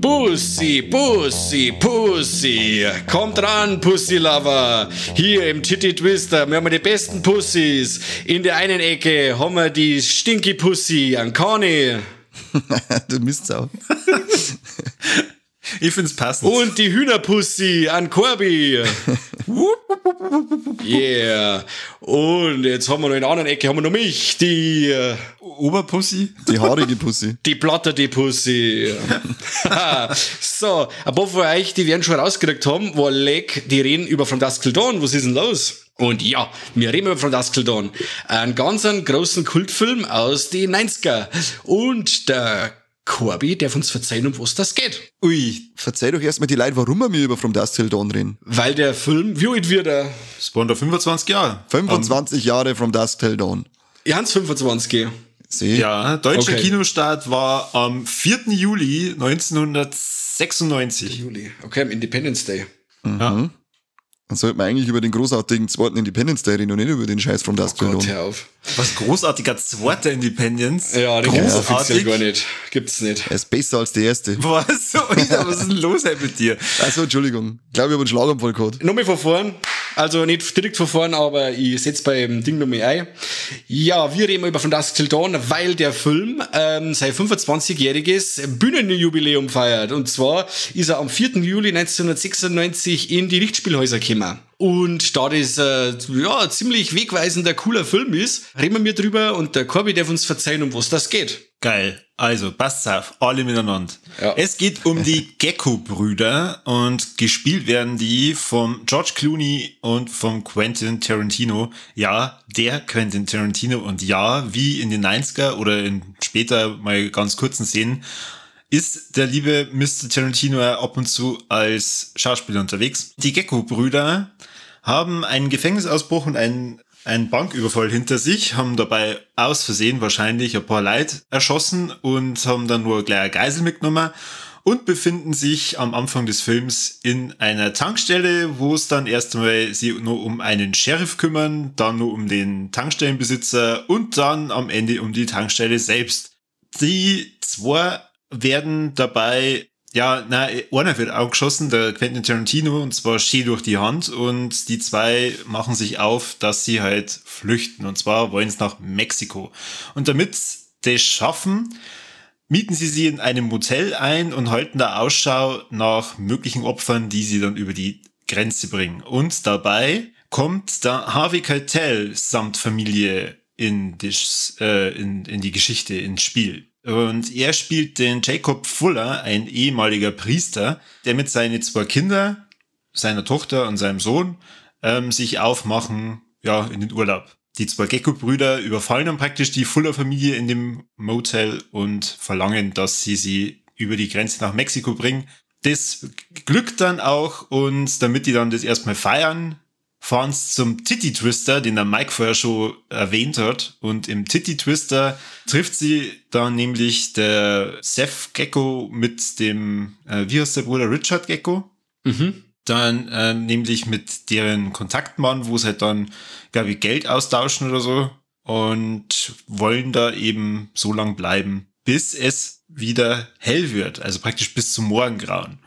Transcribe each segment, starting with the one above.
Pussy, Pussy, Pussy. Kommt ran, Pussy Lover. Hier im Titty Twister. Wir haben die besten Pussys. In der einen Ecke haben wir die Stinky Pussy an Conny. Du Mistsau. Ich find's passend. Und die Hühnerpussy an Corby. Yeah. Und jetzt haben wir noch in der anderen Ecke haben wir noch mich, die Oberpussy. Die haarige Pussy. Die Platte, die Pussy. So, ein paar von euch, die werden schon rausgekriegt haben, wo leck, die reden über From Dusk Till Dawn. Was ist denn los? Und ja, wir reden über From Dusk Till Dawn. Einen ganz einen großen Kultfilm aus den 90er. Und der Corby darf uns verzeihen, um was das geht. Ui. Verzeih doch erstmal die Leute, warum wir über From Dusk Till Dawn reden. Weil der Film, wie alt wird er? Es waren da 25 Jahre. 25 Jahre From Dusk Till Dawn. Ja, 25. See? Ja, deutscher Okay. Kinostart war am 4. Juli 1996. Juli. Okay, am Independence Day. Ja. Dann sollte man eigentlich über den großartigen zweiten Independence Day reden und nicht über den Scheiß From Dusk Till Gott, Dawn. hör auf. Was großartiger zweiter Independence. Ja, den gibt's offiziell Großartig. gar nicht. Gibt's nicht. Er ist besser als der erste. Was? Alter, was ist denn los heute mit dir? Also Entschuldigung. Ich glaube, ich habe einen Schlaganfall gehabt. Nochmal von vorn. Also nicht direkt von vorn, aber ich setz beim Ding nochmal ein. Ja, wir reden über From Dusk Till Dawn, weil der Film sein 25-jähriges Bühnenjubiläum feiert. Und zwar ist er am 4. Juli 1996 in die Lichtspielhäuser gekommen. Und da das ja, ziemlich wegweisender, cooler Film ist, reden wir drüber und der Corby darf uns verzeihen, um was das geht. Geil. Also, passt auf, alle miteinander. Ja. Es geht um die Gecko-Brüder und gespielt werden die vom George Clooney und vom Quentin Tarantino. Ja, der Quentin Tarantino und ja, wie in den 90er oder in später mal ganz kurzen Szenen, ist der liebe Mr. Tarantino ab und zu als Schauspieler unterwegs. Die Gecko-Brüder haben einen Gefängnisausbruch und einen Banküberfall hinter sich, haben dabei aus Versehen wahrscheinlich ein paar Leute erschossen und haben dann nur gleich eine Geisel mitgenommen und befinden sich am Anfang des Films in einer Tankstelle, wo es dann erst einmal sie nur um einen Sheriff kümmern, dann nur um den Tankstellenbesitzer und dann am Ende um die Tankstelle selbst. Die zwei werden dabei, ja, na, einer wird auch geschossen, der Quentin Tarantino, und zwar schön durch die Hand, und die zwei machen sich auf, dass sie halt flüchten, und zwar wollen sie nach Mexiko. Und damit das schaffen, mieten sie sie in einem Motel ein und halten da Ausschau nach möglichen Opfern, die sie dann über die Grenze bringen. Und dabei kommt da Harvey Keitel samt Familie in die Geschichte, ins Spiel. Und er spielt den Jacob Fuller, ein ehemaliger Priester, der mit seinen zwei Kindern, seiner Tochter und seinem Sohn, sich aufmachen, ja, in den Urlaub. Die zwei Gecko-Brüder überfallen dann praktisch die Fuller-Familie in dem Motel und verlangen, dass sie sie über die Grenze nach Mexiko bringen. Das glückt dann auch, und damit die dann das erstmal feiern, fahren sie zum Titty Twister, den der Mike vorher schon erwähnt hat. Und im Titty Twister trifft sie dann nämlich der Seth Gecko mit dem, wie heißt der Bruder, Richard Gecko? Mhm. Dann nämlich mit deren Kontaktmann, wo sie halt dann, glaube ich, Geld austauschen oder so und wollen da eben so lang bleiben, bis es wieder hell wird, also praktisch bis zum Morgengrauen.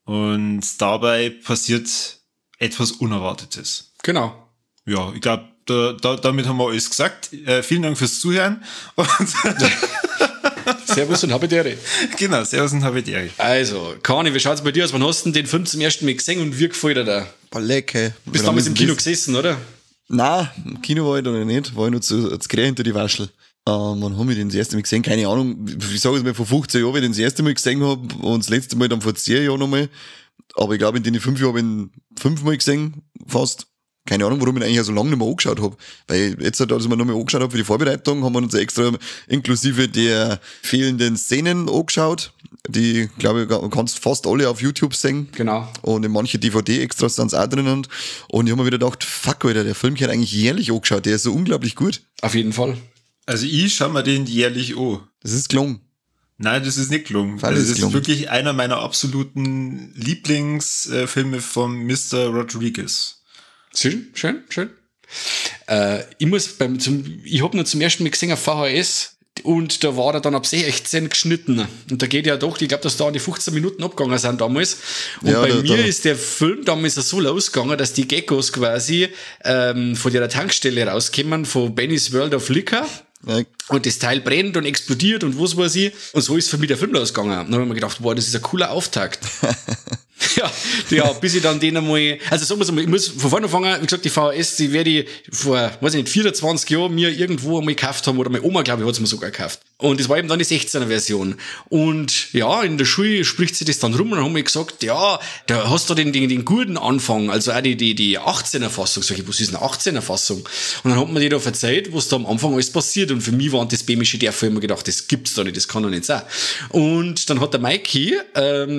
Und dabei passiert etwas Unerwartetes. Genau. Ja, ich glaube, damit haben wir alles gesagt. Vielen Dank fürs Zuhören. Und Servus und habe die Ehre. Genau, servus und habe die Ehre. Also, Kani, wie schaut's bei dir aus? Wann hast du denn den Film zum ersten Mal gesehen und wie gefällt dir da? Boah, lecker. Bist du damals im Kino gesessen, oder? Nein, im Kino war ich da noch nicht. War ich noch zu grä hinter die Waschel. Wann hab ich den das erste Mal gesehen? Keine Ahnung. Ich sage es mal, vor 15 Jahren, wie ich den das erste Mal gesehen hab und das letzte Mal dann vor 10 Jahren nochmal. Aber ich glaube, in den 5 Jahren habe ich ihn 5-mal gesehen, fast. Keine Ahnung, warum ich ihn eigentlich so lange nicht mehr angeschaut hab. Weil jetzt, als ich mir noch mal angeschaut hab für die Vorbereitung, haben wir uns extra inklusive der fehlenden Szenen angeschaut. Die, glaube ich, kannst fast alle auf YouTube sehen. Genau. Und in manche DVD-Extras sind auch drinnen. Und ich hab mir wieder gedacht, fuck, Alter, der Film gehört eigentlich jährlich angeschaut. Der ist so unglaublich gut. Auf jeden Fall. Also ich schau mir den jährlich an. Das ist gelungen. Nein, das ist nicht gelungen. Also das ist wirklich einer meiner absoluten Lieblingsfilme von Mr. Rodriguez. Schön, schön, schön. Ich hab nur zum ersten Mal gesehen auf VHS und da war er dann ab 16 geschnitten. Und da geht ja doch, ich glaube, dass da an die 15 Minuten abgegangen sind damals. Und ja, bei mir ist der Film damals so losgegangen, dass die Geckos quasi von der Tankstelle rauskommen, von Benny's World of Liquor. Ja. Und das Teil brennt und explodiert und was weiß ich. Und so ist für mich der Film losgegangen. Und dann habe ich mir gedacht, boah, das ist ein cooler Auftakt. Ja, bis ich dann den einmal, also sagen wir's mal, ich muss von vorne anfangen, wie gesagt, die VHS, die werde ich vor, weiß ich nicht, 24 Jahren mir irgendwo einmal gekauft haben, oder meine Oma, glaube ich, hat's mir sogar gekauft. Und das war eben dann die 16er Version. Und ja, in der Schule spricht sich das dann rum und dann haben wir gesagt, ja, da hast du den guten Anfang, also auch die 18er Fassung. Sag ich, was ist eine 18er Fassung? Und dann hat man die da verzeiht, was da am Anfang alles passiert. Und für mich waren das bämische Dörfer immer gedacht, das gibt's doch nicht, das kann doch nicht sein. Und dann hat der Mikey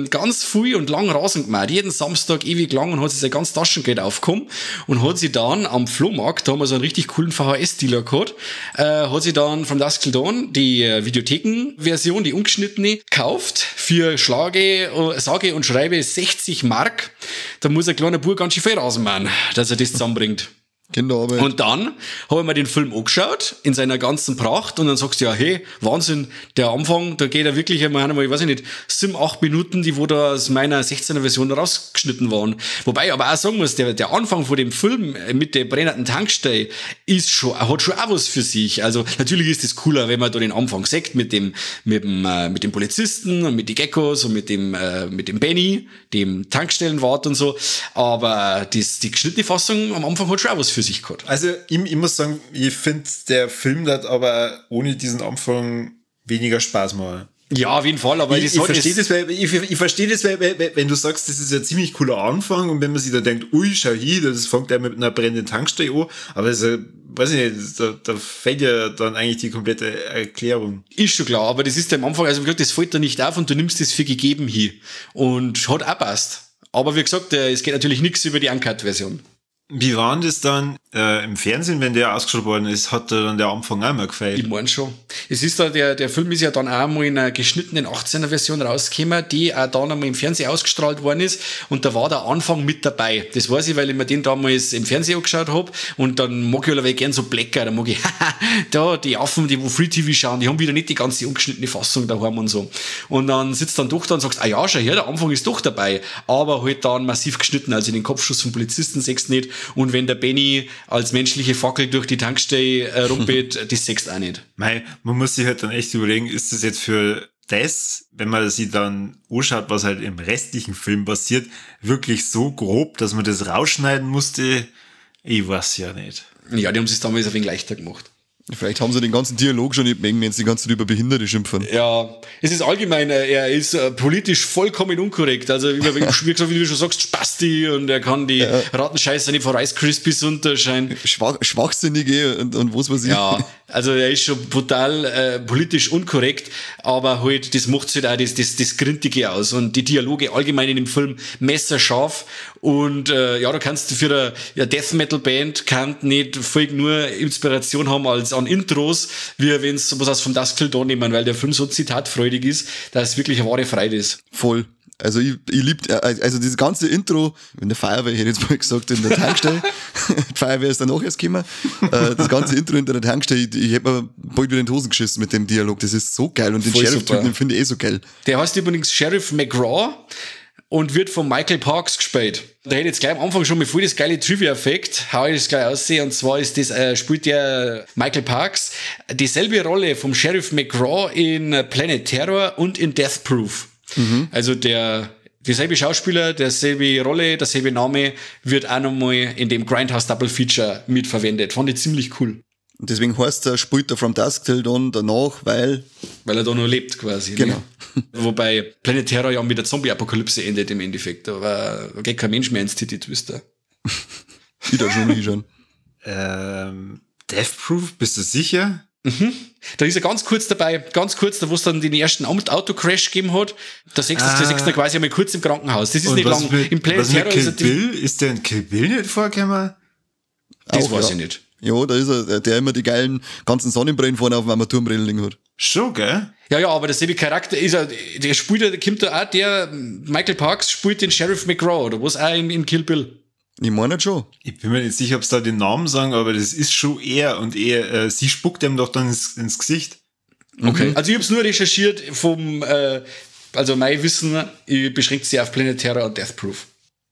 ganz viel und lang Rasen gemacht, jeden Samstag ewig lang, und hat sich sein ganzes Taschengeld aufgekommen und hat sich dann am Flohmarkt, da haben wir so einen richtig coolen VHS-Dealer gehabt, hat sich dann From Dusk Till Dawn die Videotheken-Version, die ungeschnittene, gekauft für sage und schreibe 60 Mark. Da muss ein kleiner Bub ganz schön viel rausmachen, dass er das zusammenbringt. Genau. Und dann habe ich mir den Film angeschaut, in seiner ganzen Pracht, und dann sagst du ja, hey, Wahnsinn, der Anfang, da geht er wirklich einmal, ich weiß nicht, 7, 8 Minuten, die wo da aus meiner 16er Version rausgeschnitten waren. Wobei ich aber auch sagen muss, der Anfang von dem Film mit der brennenden Tankstelle ist schon, hat schon auch was für sich. Also natürlich ist es cooler, wenn man da den Anfang sieht mit dem Polizisten und mit den Geckos und mit dem Benny, dem Tankstellenwart und so. Aber die geschnittene Fassung am Anfang hat schon auch was für sich gehabt. Also ich muss sagen, ich finde, der Film hat aber ohne diesen Anfang weniger Spaß machen. Ja, auf jeden Fall. Aber ich verstehe das, wenn du sagst, das ist ja ziemlich cooler Anfang, und wenn man sich da denkt, ui, schau hier, das fängt ja mit einer brennenden Tankstelle an, aber es ist, weiß ich nicht, da fällt ja dann eigentlich die komplette Erklärung. Ist schon klar, aber das ist am Anfang, also wie gesagt, das fällt da nicht auf und du nimmst das für gegeben hier. Und hat auch passt. Aber wie gesagt, es geht natürlich nichts über die Uncut-Version. Wie war denn das dann im Fernsehen, wenn der ausgestrahlt worden ist, hat da dann der Anfang auch mal gefällt? Ich meine schon. Es ist da, der Film ist ja dann auch mal in einer geschnittenen 18er Version rausgekommen, die auch dann einmal im Fernsehen ausgestrahlt worden ist, und da war der Anfang mit dabei. Das weiß ich, weil ich mir den damals im Fernsehen angeschaut hab, und dann mag ich allweil gern so Blecker, da mag ich, da die Affen, die wo Free TV schauen, die haben wieder nicht die ganze ungeschnittene Fassung daheim und so. Und dann sitzt dann doch da und sagst, ah ja, schau her, der Anfang ist doch dabei, aber halt dann massiv geschnitten, also den Kopfschuss vom Polizisten sechst nicht. Und wenn der Benny als menschliche Fackel durch die Tankstelle rumpelt, das sechst auch nicht. Mei, man muss sich halt dann echt überlegen, ist das jetzt für das, wenn man sich dann anschaut, was halt im restlichen Film passiert, wirklich so grob, dass man das rausschneiden musste? Ich weiß ja nicht. Ja, die haben es damals ein wenig leichter gemacht. Vielleicht haben sie den ganzen Dialog schon nicht mögen, wenn sie die ganze Zeit über Behinderte schimpfen. Ja, es ist allgemein, er ist politisch vollkommen unkorrekt. Also, wie gesagt, wie du schon sagst, Spasti, und er kann die Rattenscheiße nicht von Rice Krispies unterscheiden. Schwachsinnige und was weiß ich. Ja, also er ist schon brutal politisch unkorrekt, aber halt, das macht halt auch das Grintige aus. Und die Dialoge allgemein in dem Film messerscharf. Und ja, da kannst du für eine Death Metal Band kann nicht voll nur Inspiration haben als an Intros, wie wenn es was aus vom Dusk Till Dawn nehmen, weil der Film so zitatfreudig ist, dass es wirklich eine wahre Freude ist. Voll. Also ich lieb, also dieses ganze Intro, in der Feuerwehr, ich hätte jetzt mal gesagt, in der Tankstelle, die Feuerwehr ist dann auch erst gekommen, das ganze Intro in der Tankstelle, ich hätte mir bald wieder in die Hosen geschissen mit dem Dialog, das ist so geil, und den Sheriff-Typen, den finde ich eh so geil. Der heißt übrigens Sheriff McGraw und wird von Michael Parks gespielt. Da hätte ich jetzt gleich am Anfang schon mal voll das geile Trivia-Effekt, hau ich das gleich aussehen, und zwar ist das, spielt der Michael Parks dieselbe Rolle vom Sheriff McGraw in Planet Terror und in Death Proof. Mhm. Also derselbe Schauspieler, derselbe Rolle, derselbe Name wird auch nochmal in dem Grindhouse Double Feature mitverwendet. Fand ich ziemlich cool. Und deswegen heißt er, spielt er From Dusk Till Dawn danach, weil er da noch lebt quasi. Genau. Ne? Wobei Planet Terror ja mit der Zombie-Apokalypse endet im Endeffekt. Aber da geht kein Mensch mehr ins Titty Twister. Ich da schon hinschauen. Death Proof, bist du sicher? Mhm. Da ist er ganz kurz dabei, ganz kurz, da wo es dann den ersten Autocrash gegeben hat. Da siehst du quasi einmal kurz im Krankenhaus. Das ist nicht lang. Im Planet Terror ist er. Bill? Ist der in Kill Bill nicht vorgekommen? Das auch, weiß ich nicht. Ja, da ist er, der immer die geilen ganzen Sonnenbrillen vorne auf dem Armaturenbrillen liegen hat. Schon, gell? Ja, ja, aber derselbe Charakter ist er, der spielt, der kommt da auch, der Michael Parks spielt den Sheriff McGraw, oder was auch in Kill Bill. Ich meine schon. Ich bin mir nicht sicher, ob sie da den Namen sagen, aber das ist schon er und er, sie spuckt ihm doch dann ins Gesicht. Okay, also ich hab's nur recherchiert vom, also mein Wissen, ich beschränkt sich auf Planet Terror und Death Proof.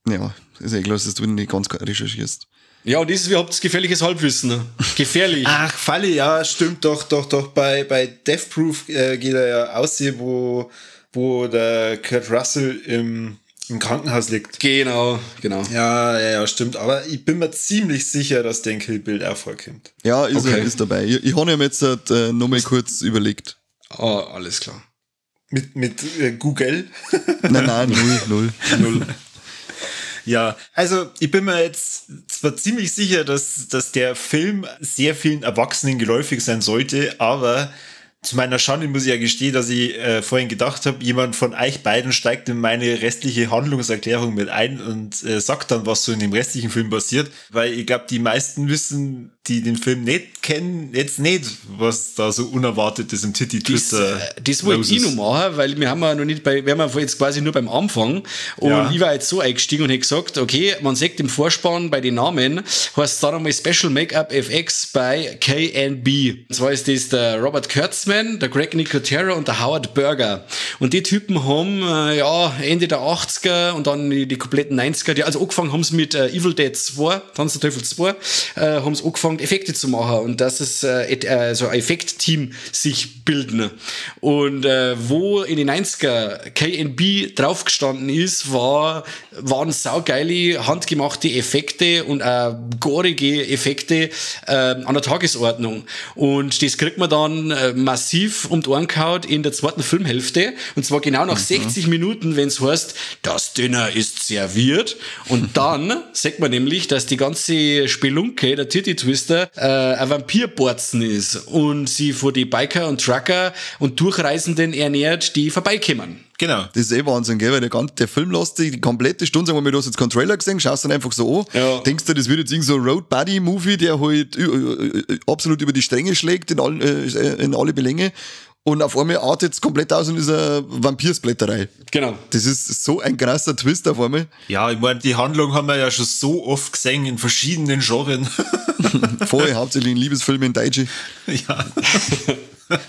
Ja, ist eh klar, dass du nicht ganz recherchierst. Ja, und das ist überhaupt gefährliches Halbwissen. Gefährlich. Ach, Falle, ja, stimmt doch. Bei Death Proof geht er ja aus, wo der Kurt Russell im Krankenhaus liegt. Genau. Ja, stimmt. Aber ich bin mir ziemlich sicher, dass der in Kill Bill auch vorkommt. Ja, ist, okay. Ist dabei. Ich habe mir jetzt nochmal kurz überlegt. Oh, alles klar. Mit Google? Nein, null. Ja, also ich bin mir jetzt zwar ziemlich sicher, dass der Film sehr vielen Erwachsenen geläufig sein sollte, aber zu meiner Schande muss ich ja gestehen, dass ich vorhin gedacht habe, jemand von euch beiden steigt in meine restliche Handlungserklärung mit ein und sagt dann, was so in dem restlichen Film passiert, weil ich glaube, die meisten wissen, die den Film nicht kennen, jetzt nicht, was da so Unerwartetes im Titty Twister. Das wollte ich noch machen, weil wir haben ja noch nicht bei, wir haben ja jetzt quasi nur beim Anfang und ja. Ich war jetzt so eingestiegen und hätte gesagt, okay, man sieht im Vorspann bei den Namen, heißt da nochmal Special Make-up FX bei K&B. Und zwar ist das der Robert Kurtzman, der Greg Nicotero und der Howard Berger. Und die Typen haben, Ende der 80er und dann die kompletten 90er, die, also angefangen haben sie mit Evil Dead 2, Tanz der Teufel 2, haben sie angefangen, Effekte zu machen und dass es so ein Effektteam sich bilden. Und wo in den 90er K&B draufgestanden ist, waren saugeile, handgemachte Effekte und auch gorige Effekte an der Tagesordnung. Und das kriegt man dann massiv um die Ohren gehauen in der zweiten Filmhälfte. Und zwar genau nach 60 Minuten, wenn es heißt, das Dinner ist serviert. Und dann sagt man nämlich, dass die ganze Spelunke, der Titty Twister, ein Vampirborzen ist und sie vor die Biker und Trucker und Durchreisenden ernährt, die vorbeikommen. Genau. Das ist eh Wahnsinn, gell? Weil der Film lässt sich die komplette Stunde, sagen wir mal, du hast jetzt keinen Trailer gesehen, schaust dann einfach so an, ja. Denkst du, das wird jetzt irgend so ein Road-Buddy-Movie, der halt absolut über die Stränge schlägt in alle Belänge. Und auf einmal artet es komplett aus und ist eine Vampirsblätterei. Genau. Das ist so ein krasser Twist auf einmal. Ja, ich meine, die Handlung haben wir ja schon so oft gesehen in verschiedenen Genres. Vorher hauptsächlich in Liebesfilmen in Deutsche. Ja.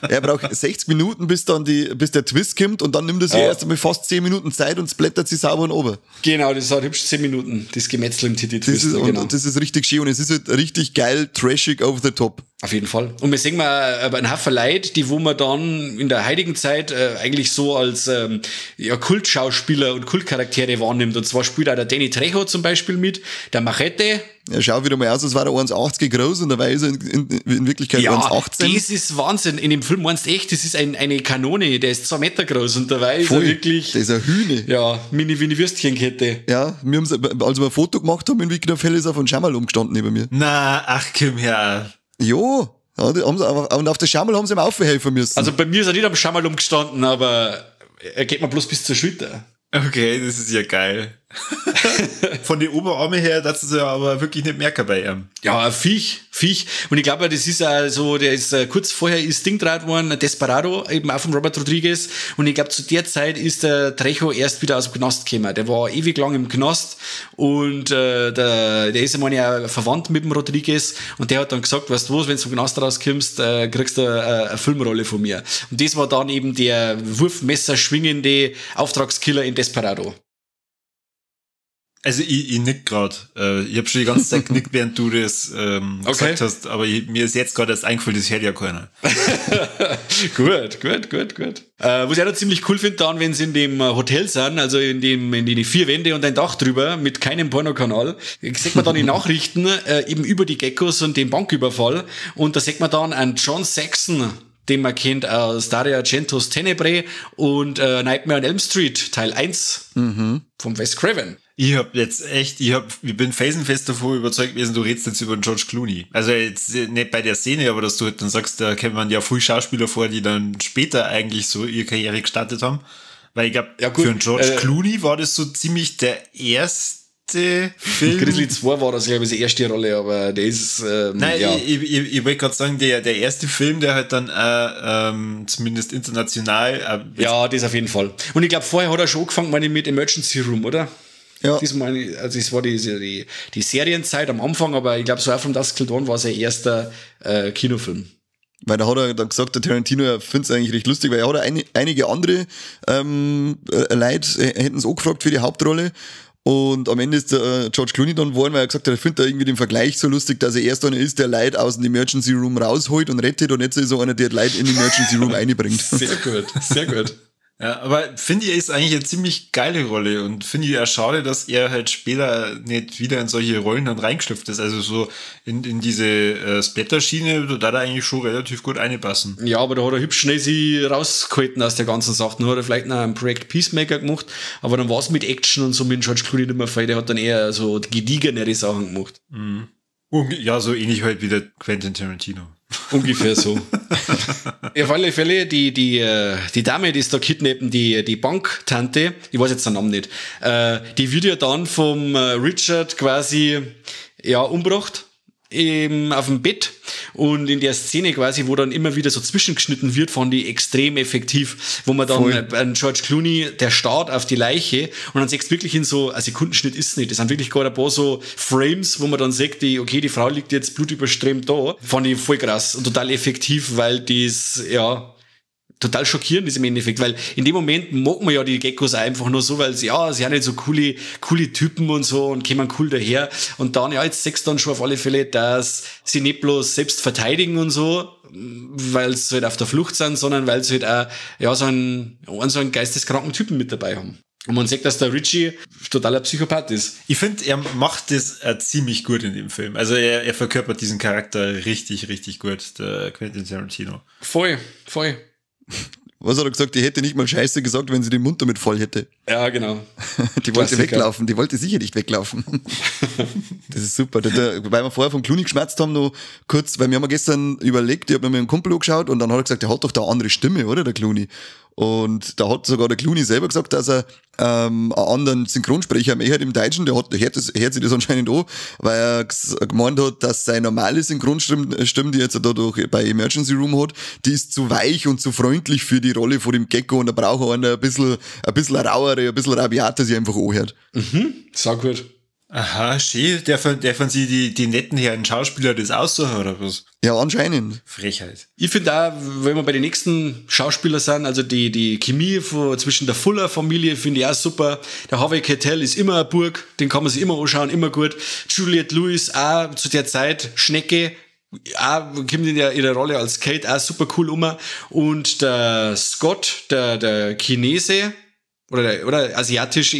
Er braucht 60 Minuten, bis der Twist kommt und dann nimmt er sich erst einmal fast 10 Minuten Zeit und splattert sie sauber und oben. Genau, das hat hübsch 10 Minuten, das Gemetzel im Titty Twist. Genau. Und das ist richtig schön und es ist halt richtig geil, trashig over the top. Auf jeden Fall. Und wir sehen mal einen Haufen Leute, die wo man dann in der heutigen Zeit eigentlich so als Kultschauspieler und Kultcharaktere wahrnimmt. Und zwar spielt auch der Danny Trejo zum Beispiel mit, der Machete. Er schaut wieder mal aus, als wäre er 1,80 groß und dabei ist er in Wirklichkeit 1,18. Das ist Wahnsinn. In dem Film meinst du echt, das ist eine Kanone, der ist 2 Meter groß und dabei ist er wirklich... Der ist eine Hühne. Ja, mini wie eine Würstchenkette. Ja, wir haben, als wir ein Foto gemacht haben in Wiener ist er von Schaumal umgestanden neben mir. Na, ach komm her. Jo, und auf der Schaumal haben sie ihm aufhelfen müssen. Also bei mir ist er nicht am Schaumal umgestanden, aber er geht mir bloß bis zur Schulter. Okay, das ist ja geil. Von den Oberarmen her, das ist ja aber wirklich nicht merken bei ihm. Ja, ein Viech. Und ich glaube, das ist auch so, der ist kurz vorher ist Ding draht worden, Desperado, eben auch von Robert Rodriguez. Und ich glaube, zu der Zeit ist der Trejo erst wieder aus dem Knast gekommen. Der war ewig lang im Knast und der ist ja verwandt mit dem Rodriguez und der hat dann gesagt, weißt du was, wenn du vom Knast rauskommst, kriegst du eine Filmrolle von mir. Und das war dann eben der Wurfmesser schwingende Auftragskiller in Desperado. Also ich nick grad. Ich habe schon die ganze Zeit genickt, während du das gesagt hast, aber mir ist jetzt gerade erst eingefallen, das hört ja keiner. Gut. Was ich auch noch ziemlich cool finde, dann, wenn sie in dem Hotel sind, also in die 4 Wände und ein Dach drüber, mit keinem Pornokanal, sieht man dann die Nachrichten eben über die Geckos und den Banküberfall und da sieht man dann einen John Saxon, den man kennt aus Dario Argentos Tenebrae und Nightmare on Elm Street, Teil 1 vom Wes Craven. Ich hab jetzt echt, ich bin felsenfest davor überzeugt gewesen, du redest jetzt über den George Clooney. Also jetzt nicht bei der Szene, aber dass du halt dann sagst, da kennt man ja viel Schauspieler vor, die dann später eigentlich so ihre Karriere gestartet haben. Weil ich glaube, ja, für den George Clooney war das so ziemlich der erste Film. Grizzly 2 war das, glaube ich, die erste Rolle, aber der ist. Nein, ja. Ich wollte gerade sagen, der erste Film, der halt dann zumindest international. Ja, das auf jeden Fall. Und ich glaube, vorher hat er schon angefangen, meine ich, mit Emergency Room, oder? Ja. Das, meine ich, also das war die Serienzeit am Anfang, aber ich glaube, so auch From Dusk Till Dawn war sein erster Kinofilm. Weil da hat er dann gesagt, der Tarantino, er findet es eigentlich recht lustig, weil er hat einige andere Leute hätten es auch gefragt für die Hauptrolle. Und am Ende ist der George Clooney dann geworden, weil er gesagt hat, er findet da irgendwie den Vergleich so lustig, dass er erst einer ist, der Leute aus dem Emergency Room rausholt und rettet und nicht so einer, der Leute in den Emergency Room einbringt. Sehr gut, sehr gut. Ja, aber finde ich, ist eigentlich eine ziemlich geile Rolle und finde ich auch schade, dass er halt später nicht wieder in solche Rollen dann reingeschlüpft ist. Also so in diese Splatter-Schiene, da hat er eigentlich schon relativ gut einpassen. Ja, aber da hat er hübsch schnell sich rausgehalten aus der ganzen Sache. Dann hat er vielleicht noch ein Projekt Peacemaker gemacht, aber dann war es mit Action und so mit George Clooney nicht mehr viel. Der hat dann eher so gediegenere Sachen gemacht. Mhm. Ja, so ähnlich halt wie der Quentin Tarantino. Ungefähr so. Auf alle Fälle, die Dame, die ist da kidnappen, die Banktante, ich weiß jetzt den Namen nicht, die wird ja dann vom Richard quasi ja umgebracht. Eben auf dem Bett und in der Szene quasi, wo dann immer wieder so zwischengeschnitten wird, fand ich extrem effektiv, wo man dann einen George Clooney, der starrt auf die Leiche und dann siehst du wirklich in so, ein Sekundenschnitt ist nicht, das sind wirklich gerade ein paar so Frames, wo man dann sieht, die Frau liegt jetzt blutüberströmt da, fand ich voll krass und total effektiv, weil das, ja, total schockierend ist im Endeffekt, weil in dem Moment mag man ja die Geckos einfach nur so, weil sie, ja, sie sind nicht so coole Typen und so und kommen cool daher. Und dann, ja, jetzt siehst du dann schon auf alle Fälle, dass sie nicht bloß selbst verteidigen und so, weil sie halt auf der Flucht sind, sondern weil sie halt auch, ja, so einen geisteskranken Typen mit dabei haben. Und man sieht, dass der Richie totaler Psychopath ist. Ich finde, er macht das ziemlich gut in dem Film. Also er verkörpert diesen Charakter richtig, richtig gut, der Quentin Tarantino. Voll, voll. Was hat er gesagt? Die hätte nicht mal Scheiße gesagt, wenn sie den Mund damit voll hätte. Ja, genau. Die wollte weglaufen. Die wollte sicher nicht weglaufen. Das ist super. Weil wir vorher vom Clooney geschmerzt haben, noch kurz, weil wir haben ja gestern überlegt, ich habe mir mit einem Kumpel angeschaut und dann hat er gesagt, der hat doch da eine andere Stimme, oder, der Clooney? Und da hat sogar der Clooney selber gesagt, dass er einen anderen Synchronsprecher mehr hat im Deutschen, der hört sich das anscheinend an, weil er gemeint hat, dass seine normale Synchronstimme, die er jetzt dadurch bei Emergency Room hat, die ist zu weich und zu freundlich für die Rolle von dem Gecko und da braucht er einen ein bisschen rauere, ein bisschen rabiater sich einfach anhört. Mhm, sau gut. Aha, schön. Der von sie die netten Herren Schauspieler das aussuchen, oder was? Ja, anscheinend. Frechheit. Ich finde auch, wenn wir bei den nächsten Schauspielern sind, also die Chemie zwischen der Fuller-Familie finde ich auch super. Der Harvey Keitel ist immer eine Burg, den kann man sich immer anschauen, immer gut. Juliette Lewis auch zu der Zeit, Schnecke, auch kommt in ihrer Rolle als Kate auch super cool um. Und der Scott, der Chinese, oder asiatische,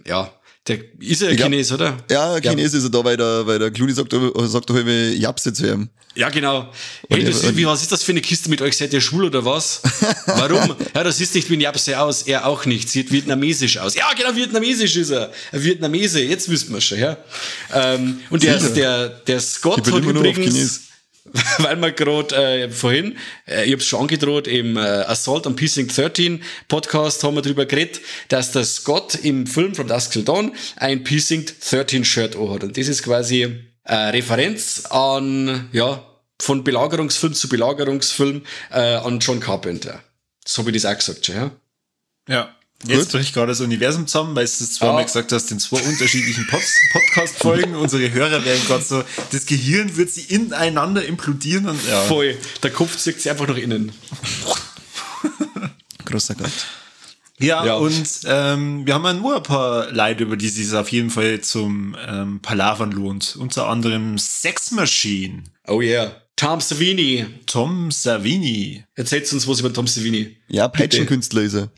ja, der ist ja Chines, oder? Ja, Chines ist er da, weil der Clooney sagt doch irgendwie Japse zu ihm. Ja, genau. Hey, was ist das für eine Kiste mit euch? Seid ihr schwul oder was? Warum? Ja, das sieht nicht wie ein Japse aus. Er auch nicht. Sieht vietnamesisch aus. Ja, genau, vietnamesisch ist er. Ein Vietnamese. Jetzt wüssten wir schon, ja. Und der Scott hat übrigens, weil wir gerade vorhin, ich hab's schon angedroht, im Assault on Precinct 13 Podcast haben wir drüber geredet, dass der Scott im Film From Dusk Till Dawn ein Precinct 13 Shirt hat. Und das ist quasi eine Referenz an, ja, von Belagerungsfilm zu Belagerungsfilm an John Carpenter. So habe ich das auch gesagt schon, ja? Ja. Jetzt bricht gerade das Universum zusammen, weil du es zweimal gesagt hast, in zwei unterschiedlichen Podcast-Folgen. Unsere Hörer werden gerade so, das Gehirn wird sie ineinander implodieren. Und, ja. Voll, der Kopf zieht sich einfach nach innen. Großer Gott. Ja, und wir haben nur ein paar Leute, über die sich auf jeden Fall zum Palavern lohnt. Unter anderem Sex Machine. Oh yeah. Tom Savini. Tom Savini. Erzählt uns was über Tom Savini. Ja, Peitschenkünstler ist er.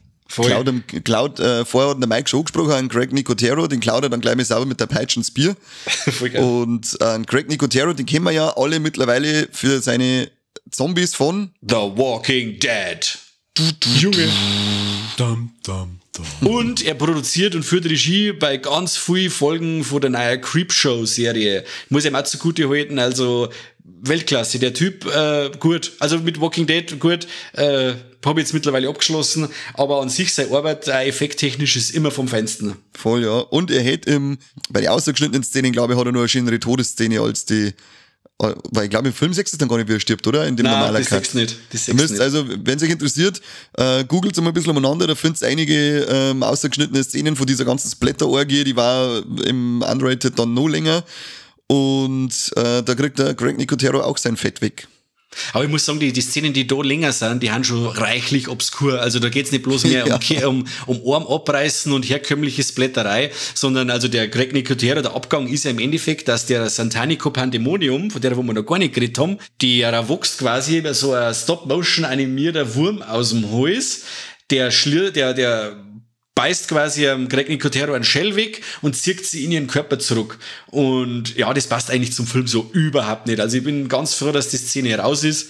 Klaut, vorher hat der Mike schon angesprochen, an Greg Nicotero, den klaut er dann gleich mal sauber mit der Peitschen ins Bier. Voll geil. Und Greg Nicotero, den kennen wir ja alle mittlerweile für seine Zombies von The Walking Dead. Junge. Dum, dum, Und er produziert und führt Regie bei ganz vielen Folgen von der neuen Creepshow-Serie. Muss ich ihm auch zugute halten, also Weltklasse. Der Typ, gut. Also mit Walking Dead, gut, habe ich jetzt mittlerweile abgeschlossen, aber an sich seine Arbeit, effekttechnisch, ist immer vom Feinsten. Voll, ja. Und er hätte bei den ausgeschnittenen Szenen, glaube ich, hat er nur eine schönere Todesszene als die, weil ich glaube, im Film siehst du dann gar nicht, wie er stirbt, oder? In dem Nein, normalen das Cut. siehst du nicht. Das Ihr siehst müsst, nicht. also, wenn es euch interessiert, googelt mal ein bisschen umeinander, da findet ihr einige ausgeschnittene Szenen von dieser ganzen Splatter-Orgie, die war im Unrated dann noch länger. Und da kriegt der Greg Nicotero auch sein Fett weg. Aber ich muss sagen, die Szenen, die da länger sind, die sind schon reichlich obskur. Also da geht's nicht bloß mehr um Arm abreißen und herkömmliche Splatterei, sondern also der Greg Nicotero, der Abgang ist ja im Endeffekt, dass der Santanico Pandemonium, von der wo wir noch gar nicht geredet haben, der wächst quasi so ein Stop-Motion animierter Wurm aus dem Hals, der beißt quasi am Greg Nicotero einen Shell weg und zieht sie in ihren Körper zurück. Und ja, das passt eigentlich zum Film so überhaupt nicht. Also ich bin ganz froh, dass die Szene raus ist.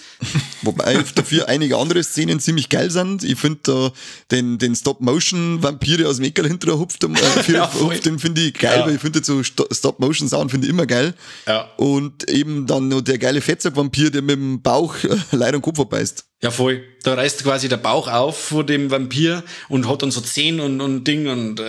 Wobei dafür einige andere Szenen ziemlich geil sind. Ich finde da den Stop-Motion-Vampire aus dem Eckerl hinterher hupft, den finde ich geil, weil ich finde so Stop-Motion-Sound finde ich immer geil. Ja. Und eben dann noch der geile Fettsack-Vampir, der mit dem Bauch Leid und Kopf verbeißt. Ja, voll. Da reißt quasi der Bauch auf von dem Vampir und hat dann so Zehen und Ding und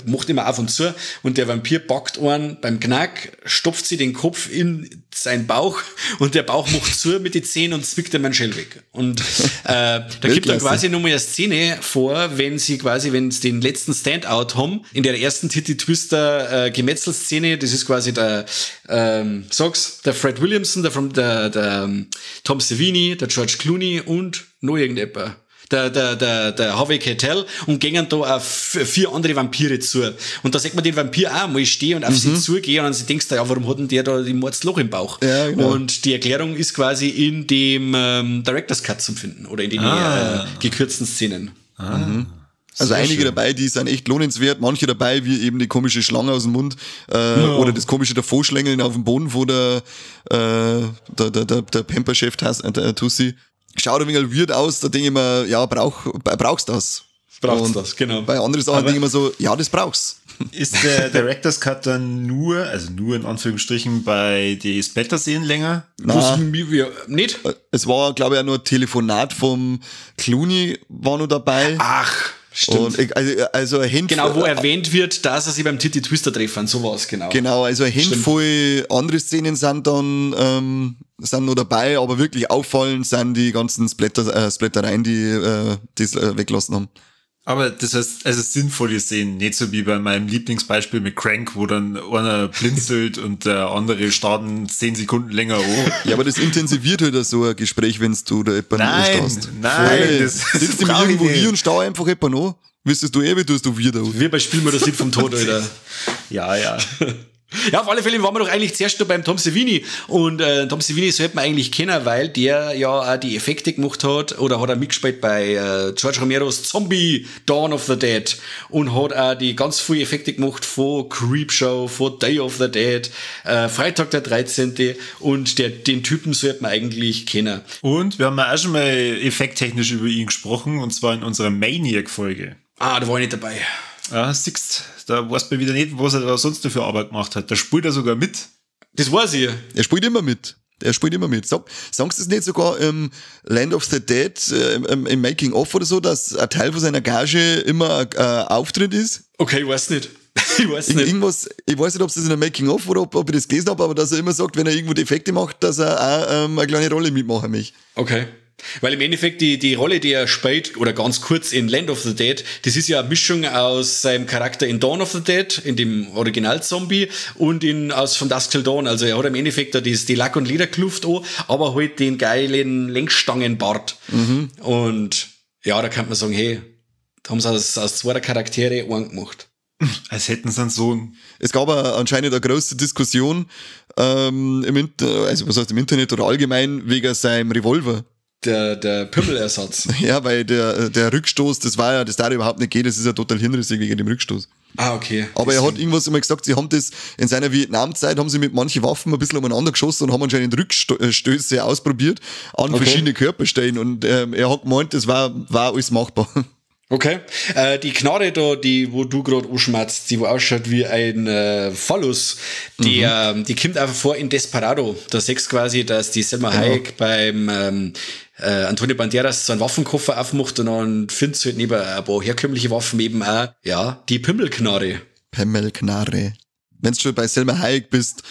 macht immer auf und zu. Und der Vampir packt einen beim Knack, stopft sie den Kopf in seinen Bauch und der Bauch macht zu mit den Zehen und zwickt ihm einen Schell weg. Und da gibt dann quasi nochmal eine Szene vor, wenn sie den letzten Standout haben, in der ersten Titty Twister Gemetzelszene, das ist quasi der der Fred Williamson, der Tom Savini, der George Clooney und noch irgendjemand. Der Harvey Keitel, und gingen da auf 4 andere Vampire zu. Und da sieht man den Vampir auch mal stehen und auf sie zugehen und dann denkst du, ja, warum hat denn der da die Mordsloch im Bauch? Ja, genau. Und die Erklärung ist quasi in dem Director's Cut zu finden oder in den gekürzten Szenen. Ah. Mhm. Also sehr einige schön dabei, die sind echt lohnenswert, manche dabei, wie eben die komische Schlange aus dem Mund oder das komische Davorschlängeln auf dem Boden von der Pamper-Chef Tussi. Schaut ein wenig weird aus, da denke ich mir, ja, brauchst das. Brauchst das, genau. Bei anderen Sachen denke ich mir so, ja, das brauchst. Ist der Director's Cut dann nur, also nur in Anführungsstrichen, bei den Splatter-Szenen länger? Nein. Nicht? Es war, glaube ich, auch nur ein Telefonat vom Clooney war noch dabei. Ach, stimmt. Und also ein Handvoll, genau, wo erwähnt wird, dass er sich beim Titty Twister treffen, so war es, genau. Genau, also eine Handvoll andere Szenen sind dann sind noch dabei, aber wirklich auffallend sind die ganzen Splattereien, die das weggelassen haben. Aber das heißt, also sinnvolle Szenen, nicht so wie bei meinem Lieblingsbeispiel mit Crank, wo dann einer blinzelt und der andere starten 10 Sekunden länger hoch. Ja, aber das intensiviert halt so ein Gespräch, wenn du da jemanden anstarrst. Nein, das sitzt du irgendwo hier und stau einfach jemanden an. Wüsstest du eh, wie tust du wieder. Wir bei Spielen wir das Lied vom Tod, Alter. Ja, ja. Ja, auf alle Fälle waren wir doch eigentlich zuerst noch beim Tom Savini. Und Tom Savini sollte man eigentlich kennen, weil der ja auch die Effekte gemacht hat oder hat er mitgespielt bei George Romeros Zombie Dawn of the Dead und hat auch die ganz viele Effekte gemacht von Creepshow, von Day of the Dead, Freitag der 13. Und den Typen sollte man eigentlich kennen. Und wir haben ja auch schon mal effekttechnisch über ihn gesprochen, und zwar in unserer Maniac-Folge. Ah, da war ich nicht dabei. Ja, siehst, da weiß man wieder nicht, was er da sonst noch für Arbeit gemacht hat. Da spielt er sogar mit. Das weiß ich. Er spielt immer mit. Sagen sie es nicht sogar im Land of the Dead, im Making-of oder so, dass ein Teil von seiner Gage immer ein Auftritt ist? Okay, ich weiß nicht. Ich weiß nicht. Irgendwas, ich weiß nicht, ob es das in der Making-of oder ob ich das gelesen habe, aber dass er immer sagt, wenn er irgendwo Defekte macht, dass er auch eine kleine Rolle mitmachen möchte. Okay. Weil im Endeffekt die Rolle, die er spielt, oder ganz kurz in Land of the Dead, das ist ja eine Mischung aus seinem Charakter in Dawn of the Dead, in dem Original-Zombie, und aus From Dusk Till Dawn. Also er hat im Endeffekt da die Lack- und Lederkluft an, aber halt den geilen Längsstangenbart. Mhm. Und ja, da kann man sagen, hey, da haben sie aus zwei Charaktere einen gemacht. Als hätten sie einen Sohn. Es gab anscheinend eine große Diskussion im Internet oder allgemein wegen seinem Revolver. Der Pümmelersatz. Ja, weil der Rückstoß, das war ja, das da überhaupt nicht geht, das ist ja total hirnrissig wegen dem Rückstoß. Ah, okay. Aber er hat irgendwas immer gesagt, sie haben das in seiner Vietnam-Zeit, haben sie mit manchen Waffen ein bisschen umeinander geschossen und haben anscheinend Rückstöße ausprobiert an verschiedene Körperstellen und er hat gemeint, das war alles machbar. Okay. Die Knarre da, die, wo du gerade anschmerzt, die wo ausschaut wie ein Phallus, die, die kommt einfach vor in Desperado. Da siehst du quasi, dass die Selma Hayek beim Antonio Banderas so einen Waffenkoffer aufmacht und dann findest du halt neben ein paar herkömmliche Waffen eben auch, ja, die Pimmelknarre. Pimmelknarre. Wenn du schon bei Selma Hayek bist,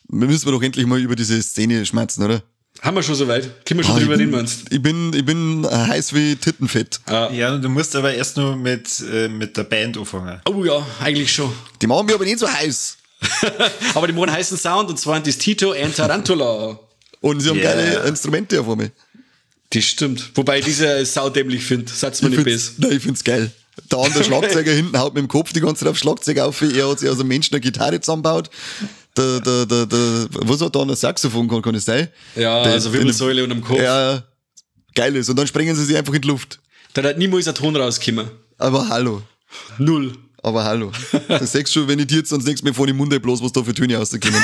müssen wir doch endlich mal über diese Szene schmerzen, oder? Haben wir schon soweit? Können wir schon drüber reden, meinst du? Ich bin heiß wie Tittenfett. Ah. Ja, du musst aber erst nur mit der Band anfangen. Oh ja, eigentlich schon. Die machen mich aber nicht so heiß. Aber die machen heißen Sound und zwar sind das Tito and Tarantula. Und sie haben geile Instrumente auf einmal. Das stimmt. Wobei ich diese saudämlich finde. Satz mir nicht besser. Nein, ich find's geil. Der andere Schlagzeuger hinten haut mit dem Kopf die ganze Zeit auf Schlagzeug auf. Er hat sich aus einem Menschen eine Gitarre zusammengebaut. Was hat da ein Saxophon, kann das sein? Ja, also Wirbelsäule und am Kopf. Ja, geil ist. Und dann sprengen sie sich einfach in die Luft. Da hat niemals ein Ton rausgekommen. Aber hallo. Null. Aber hallo. Das sagst du schon, wenn ich dir jetzt sonst nichts mehr vor den Mund bloß, was da für Töne rauskommen.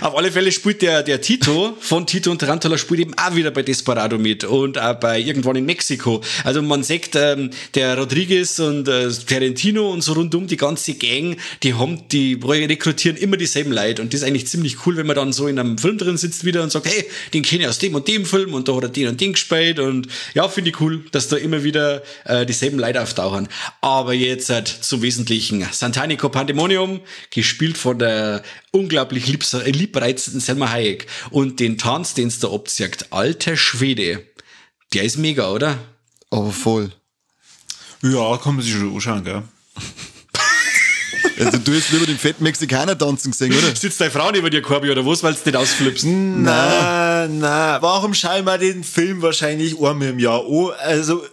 Auf alle Fälle spielt der Tito von Tito und Tarantula spielt eben auch wieder bei Desperado mit und auch bei irgendwann in Mexiko. Also man sieht, der Rodriguez und Tarantino und so rundum die ganze Gang, die rekrutieren immer dieselben Leute und das ist eigentlich ziemlich cool, wenn man dann so in einem Film drin sitzt wieder und sagt, hey, den kenne ich aus dem und dem Film und da hat er den und den gespielt und ja, finde ich cool, dass da immer wieder dieselben Leute auftauchen. Aber jetzt zum Wesentlichen. Santanico Pandemonium, gespielt von der unglaublich liebreizenden Selma Hayek. Und den Tanz, den es da abzieht, alter Schwede, der ist mega, oder? Aber voll. Ja, kann man sich schon anschauen, gell? Also du hast lieber den fetten Mexikaner tanzen gesehen, oder? Sitzt deine Frau neben dir, Corby, oder was, weil du nicht ausflippst? Nein, nein. Warum schauen wir den Film wahrscheinlich einmal im Jahr an? Also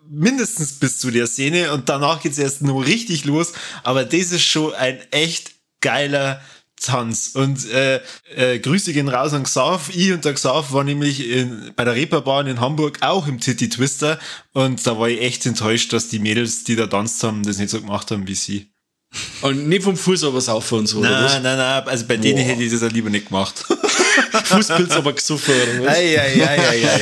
mindestens bis zu der Szene und danach geht's erst nur richtig los. Aber das ist schon ein echt geiler Tanz. Und Grüße gehen raus an Xav. Ich und der Xav waren nämlich bei der Reeperbahn in Hamburg auch im Titty Twister und da war ich echt enttäuscht, dass die Mädels, die da tanzt haben, das nicht so gemacht haben wie sie. Und nicht vom Fuß aber saufen und so, oder was? Nein, nein, also bei denen hätte ich das auch lieber nicht gemacht. Fußpilz aber gesoffen, oder was? Ei, ei, ei, ei, ei.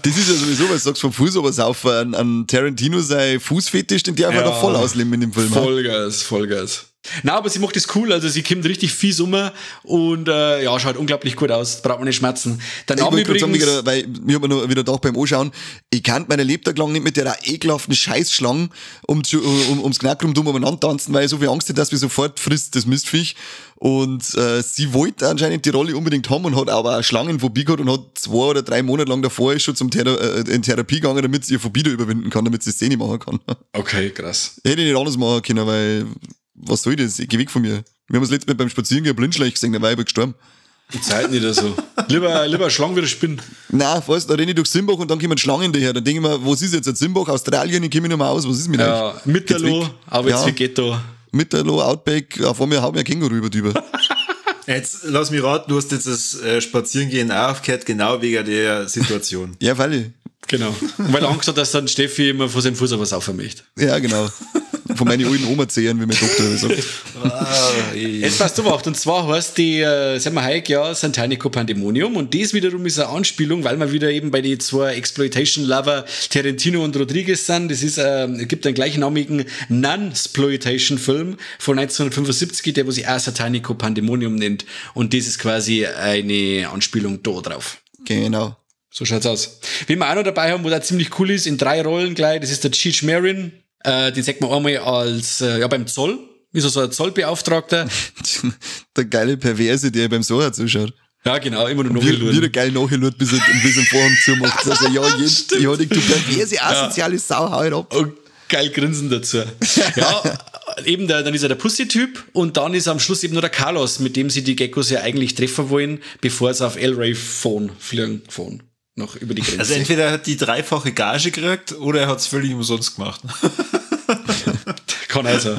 Das ist ja sowieso, was du sagst, vom Fuß aber saufen. An Tarantino sein Fußfetisch, den darf er da voll ausleben in dem Film. Vollgas, Vollgas. Na, aber sie macht das cool, also sie kommt richtig fies um und ja, schaut unglaublich gut aus, braucht man nicht schmerzen. Der Name übrigens, sagen, wieder, weil ich hab mir noch wieder gedacht beim Anschauen, ich kann meine Lebtag lang nicht mit der ekelhaften Scheißschlange ums Knack rum umeinander tanzen, weil ich so viel Angst hatte, dass mich sofort frisst, das Mistviech. Und sie wollte anscheinend die Rolle unbedingt haben und hat aber auch Schlangenphobie gehabt und hat 2 oder 3 Monate lang davor ist schon zum in Therapie gegangen, damit sie ihr Phobie da überwinden kann, damit sie Szene machen kann. Okay, krass. Hätte ich nicht anders machen können, weil was soll das? Ich geh weg von mir. Wir haben das letzte Mal beim Spazierengehen Blindschleich gesehen, da war ich aber gestorben. Die Zeit nicht so. Lieber Schlangen wie Spinnen. Nein, weißt, da renne ich durch Simbach und dann kommen Schlangen daher. Dann denke ich mir, was ist jetzt? Simbach, Australien, ich komme nicht mehr aus, was ist mit euch? Mitterloh, aber jetzt wie Ghetto. Mitterloh, Outback, auf einmal haut mir ein Känguru über drüber. Jetzt lass mich raten, du hast jetzt das Spazierengehen auch aufgehört, genau wegen der Situation. Ja, freilich. Genau. Weil er Angst hat, dass dann Steffi immer vor seinem Fuß was aufhören möchte. Ja, genau. Von meinen alten Oma zehren, wie mein Doktor sagt. Jetzt passt du auf. Und zwar heißt die, Selma Hayek ja Santanico Pandemonium. Und das wiederum ist eine Anspielung, weil wir wieder eben bei den zwei Exploitation-Lover Tarantino und Rodriguez sind. Das ist, es gibt einen gleichnamigen Nunsploitation-Film von 1975, der wo sich auch Satanico Pandemonium nennt. Und das ist quasi eine Anspielung da drauf. Genau. So schaut's aus. Wen wir auch noch dabei haben, wo der ziemlich cool ist, in 3 Rollen gleich, das ist der Cheech Marin. Den sieht man einmal als, ja, beim Zoll. Ist er so ein Zollbeauftragter. Der geile Perverse, der beim Soha zuschaut. Ja, genau, immer nur nachgelurt. Wieder geil nachgelurt, bis er den Vorhang zumacht. Also, ja, ja, du perverse, asoziale Sau, hau halt ab. Und geil grinsen dazu. Ja, eben, dann ist er der Pussy-Typ und dann ist am Schluss eben nur der Carlos, mit dem sie die Geckos ja eigentlich treffen wollen, bevor sie auf El Rey fliegen. Noch über die Grenze. Also entweder er hat die dreifache Gage gekriegt oder er hat es völlig umsonst gemacht. Kann also.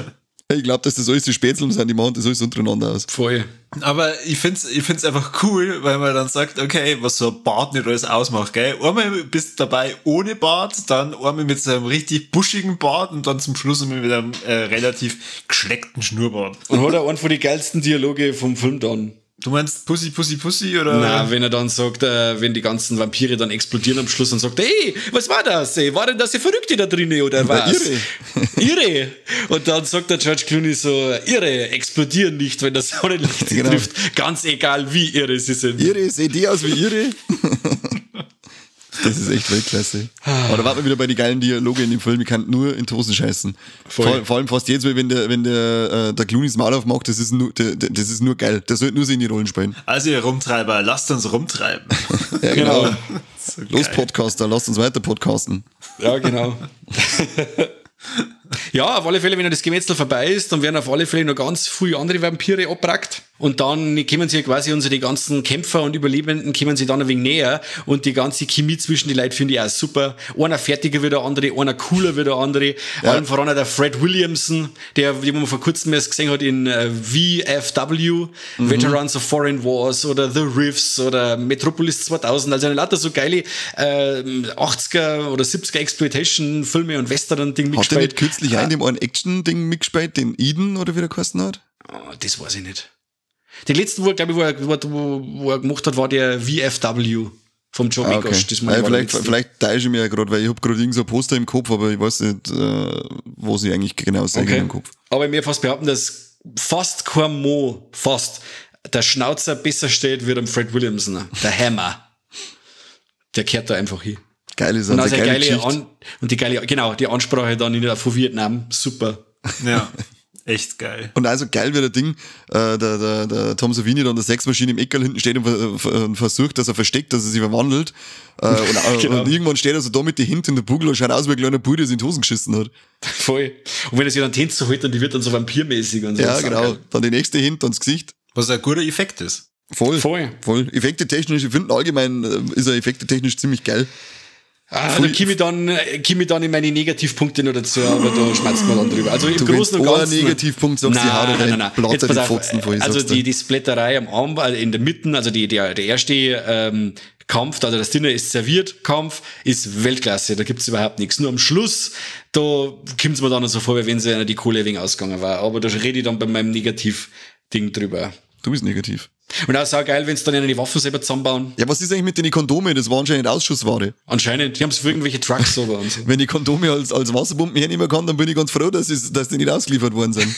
Ich glaube, dass das alles die Spätzeln sind, die machen das alles untereinander aus. Voll. Aber ich find's einfach cool, weil man dann sagt, okay, was so ein Bart nicht alles ausmacht, gell? Einmal bist du dabei ohne Bart, dann einmal mit so einem richtig buschigen Bart und dann zum Schluss einmal mit einem relativ geschleckten Schnurrbart. Und hat er einen von den geilsten Dialoge vom Film dann. Du meinst Pussy, Pussy, Pussy, oder? Na, wenn er dann sagt, wenn die ganzen Vampire dann explodieren am Schluss und sagt, ey, was war das? Ey? War denn das die Verrückte da drinnen oder was? Irre. Irre. Und dann sagt der George Clooney so, irre, explodieren nicht, wenn das Sonnenlicht sie Genau. trifft. Ganz egal, wie irre sie sind. Irre, seht die aus wie irre? Das ist echt Weltklasse. Aber da warten wir wieder bei den geilen Dialogen in dem Film. Ich kann nur in die Hosen scheißen. Voll. Vor allem fast jedes Mal, wenn der Clooney das Maul aufmacht, das ist nur geil. Der sollte nur sich in die Rollen spielen. Also ihr Rumtreiber, lasst uns rumtreiben. Ja, genau. Genau. So Los, geil. Podcaster, lasst uns weiter podcasten. Ja, genau. Ja, auf alle Fälle, wenn das Gemetzel vorbei ist, dann werden auf alle Fälle noch ganz viele andere Vampire abbrackt. Und dann kommen sie quasi unsere ganzen Kämpfer und Überlebenden kommen sie dann ein wenig näher. Und die ganze Chemie zwischen die Leuten finde ich auch super. Einer fertiger wie der andere, einer cooler wie der andere. Ja. Allen voran auch der Fred Williamson, der, den man vor kurzem erst gesehen hat in VFW, Veterans of Foreign Wars oder The Riffs oder Metropolis 2000. Also lauter so geile 80er oder 70er Exploitation-Filme und Western und Ding Hat der mitgespielt. nicht kürzlich einen, dem einen Action-Ding mitgespielt, den Eden oder wie der geheißen hat? Oh, das weiß ich nicht. Den letzten, wo er, glaube ich, wo er gemacht hat, war der VFW vom Joe Ah, Megosh. okay. Das meine Ja, ich, war der letzte. vielleicht täusche ich mich ja gerade, weil ich hab gerade irgend so ein Poster im Kopf, aber ich weiß nicht, was ich eigentlich genau sehe Okay. im Kopf. Aber ich mir fast behaupten, dass fast kein Mo, fast, der Schnauzer besser steht wie dem Fred Williamson. Der Hammer. Der kehrt da einfach hin. Geil ist Und also also geile geile Geschichte. Und die geile, genau, die Ansprache dann von Vietnam, super. Ja, echt geil. Und also geil wie der Ding, der Tom Savini da an der Sexmaschine im Eckerl hinten steht und versucht, dass er versteckt, dass er sich verwandelt. Genau. Und irgendwann steht er so da mit den Händen in der Bugel und schaut aus wie ein kleiner Bub, der sich in die Hosen geschissen hat. Voll. Und wenn er sich dann die Hände so hält, dann die wird dann so vampirmäßig und so. Ja, Das ist auch genau. geil. Dann die nächste Hand, dann das Gesicht. Was ein guter Effekt ist. Voll. Voll. Voll. Effekte technisch, ich finde allgemein ist er effekte technisch ziemlich geil. Ah, da komme ich dann in meine Negativpunkte noch dazu, aber da schmerzt man dann drüber. Also im Du, Großen und wenn's Ganzen. einen Negativpunkt sagst, ich hau dir nein, dein nein. Blatt Jetzt in pass die auf, Fotzen voll, ich Also sag's dir. die Splatterei am Arm, also in der Mitte, also der erste Kampf, also das Dinner ist serviert, Kampf ist Weltklasse, da gibt's überhaupt nichts. Nur am Schluss, da kommt's mir dann so vor, wie wenn sie einer die Kohle ein wenig ausgegangen war. Aber da rede ich dann bei meinem Negativ-Ding drüber. Du bist negativ. Und auch saugeil, wenn's dann die Waffen selber zusammenbauen. Ja, was ist eigentlich mit den Kondome? Das war anscheinend Ausschussware. Anscheinend, die haben's für irgendwelche Trucks oder und so. Wenn ich Kondome als Wasserbomben hernehmen kann, dann bin ich ganz froh, dass die nicht ausgeliefert worden sind.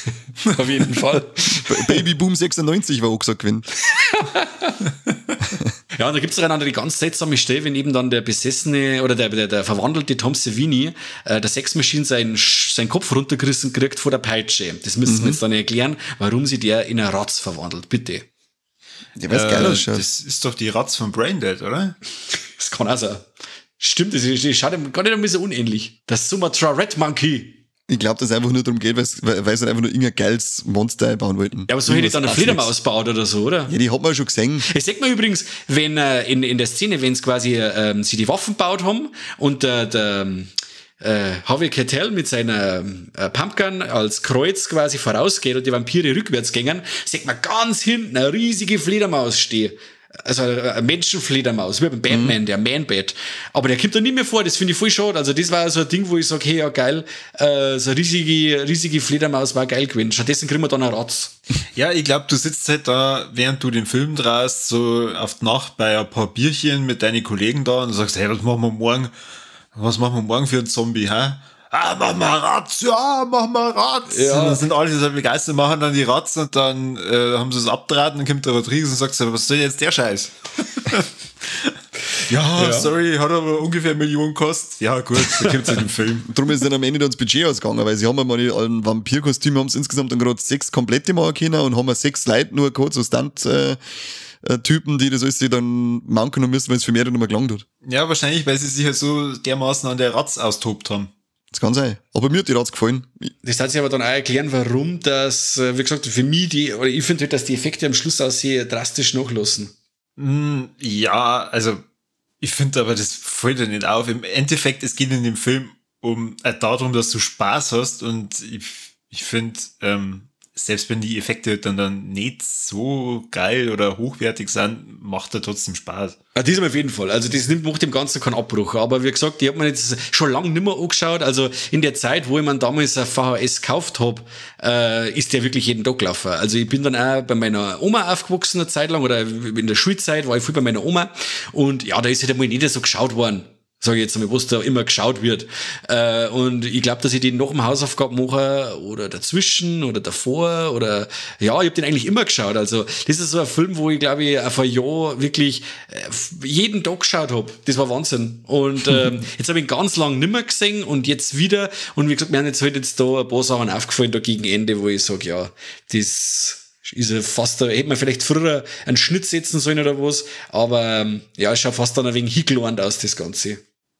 Auf jeden Fall. Babyboom 96 war auch gesagt gewesen. Ja, und da gibt's noch eine andere ganz seltsame Stelle, wenn eben dann der besessene oder der verwandelte Tom Savini der Sexmaschine seinen Kopf runtergerissen kriegt vor der Peitsche. Das müssen wir jetzt dann erklären, warum sie der in einen Ratz verwandelt. Bitte. Ja, weil's geil ausschaut. Das ist doch die Ratz von Braindead, oder? Das kann auch sein. Stimmt, das schaut ihm gar nicht ein bisschen unähnlich. Das Sumatra Red Monkey. Ich glaube, dass es einfach nur darum geht, weil sie einfach nur irgendein geiles Monster einbauen wollten. Ja, aber so hätte ich dann eine Irgendwas Fledermaus gebaut oder so, oder? Ja, die hat man schon gesehen. Es sieht man übrigens, wenn in der Szene, wenn es quasi sie die Waffen gebaut haben und der Harvey Keitel mit seiner Pumpgun als Kreuz quasi vorausgeht und die Vampire rückwärts gingen, sieht man ganz hinten eine riesige Fledermaus stehen. Also eine Menschenfledermaus, wie beim Batman, der Man-Bat. Aber der kommt da nicht mehr vor, das finde ich voll schade. Also das war so ein Ding, wo ich sage, hey, ja geil, so eine riesige Fledermaus war geil gewesen. Stattdessen kriegen wir dann einen Ratz. Ja, ich glaube, du sitzt halt da, während du den Film drehst, so auf die Nacht bei ein paar Bierchen mit deinen Kollegen da und sagst, hey, was machen wir morgen? Was machen wir morgen für einen Zombie, hä? Ah, mach mal Ratz, ja, mach mal Ratz. Ja. Und dann sind alle so begeistert, machen dann die Ratz und dann haben sie es abdraht und dann kommt der Rodriguez und sagt so, was soll jetzt der Scheiß? ja, sorry, hat aber ungefähr 1 Million gekostet. Ja, gut, dann kommt es in den Film. Drum ist dann am Ende dann das Budget ausgegangen, weil sie haben ja mal die allen Vampirkostüme, haben sie insgesamt dann gerade 6 komplette machen können und haben wir 6 Leute nur gehabt, so Stunt-Typen, die das alles sich dann machen haben müssen, weil es für mehr dann nicht mehr gelangt hat. Ja, wahrscheinlich, weil sie sich halt so dermaßen an der Ratz austobt haben. Das kann sein. Aber mir hat die Ratz gefallen. Das hat sich aber dann auch erklären, warum das, wie gesagt, für mich die, oder ich finde halt, dass die Effekte am Schluss auch sehr drastisch nachlassen. Ja, also ich finde aber, das fällt ja nicht auf. Im Endeffekt, es geht in dem Film darum, dass du Spaß hast und ich finde, selbst wenn die Effekte dann nicht so geil oder hochwertig sind, macht er trotzdem Spaß. Ja, diesmal auf jeden Fall. Also das macht dem Ganzen keinen Abbruch. Aber wie gesagt, ich hab mir jetzt schon lange nicht mehr angeschaut. Also in der Zeit, wo ich mir damals ein VHS gekauft hab, ist der wirklich jeden Tag gelaufen. Also ich bin dann auch bei meiner Oma aufgewachsen eine Zeit lang oder in der Schulzeit war ich viel bei meiner Oma. Und ja, da ist halt einmal nicht so geschaut worden. Sag ich jetzt einmal, was da immer geschaut wird. Und ich glaube, dass ich den nach dem Hausaufgaben mache oder dazwischen oder davor oder ja, ich hab den eigentlich immer geschaut. Also das ist so ein Film, wo ich glaube ich auf ein Jahr wirklich jeden Tag geschaut hab. Das war Wahnsinn. Und jetzt habe ich ihn ganz lang nimmer gesehen und jetzt wieder. Und wie gesagt, mir haben jetzt halt jetzt da ein paar Sachen aufgefallen da gegen Ende, wo ich sag, ja, das ist ja fast, da hätte man vielleicht früher einen Schnitt setzen sollen oder was, aber ja, es schaut fast dann ein wenig hingelohnt aus, das Ganze.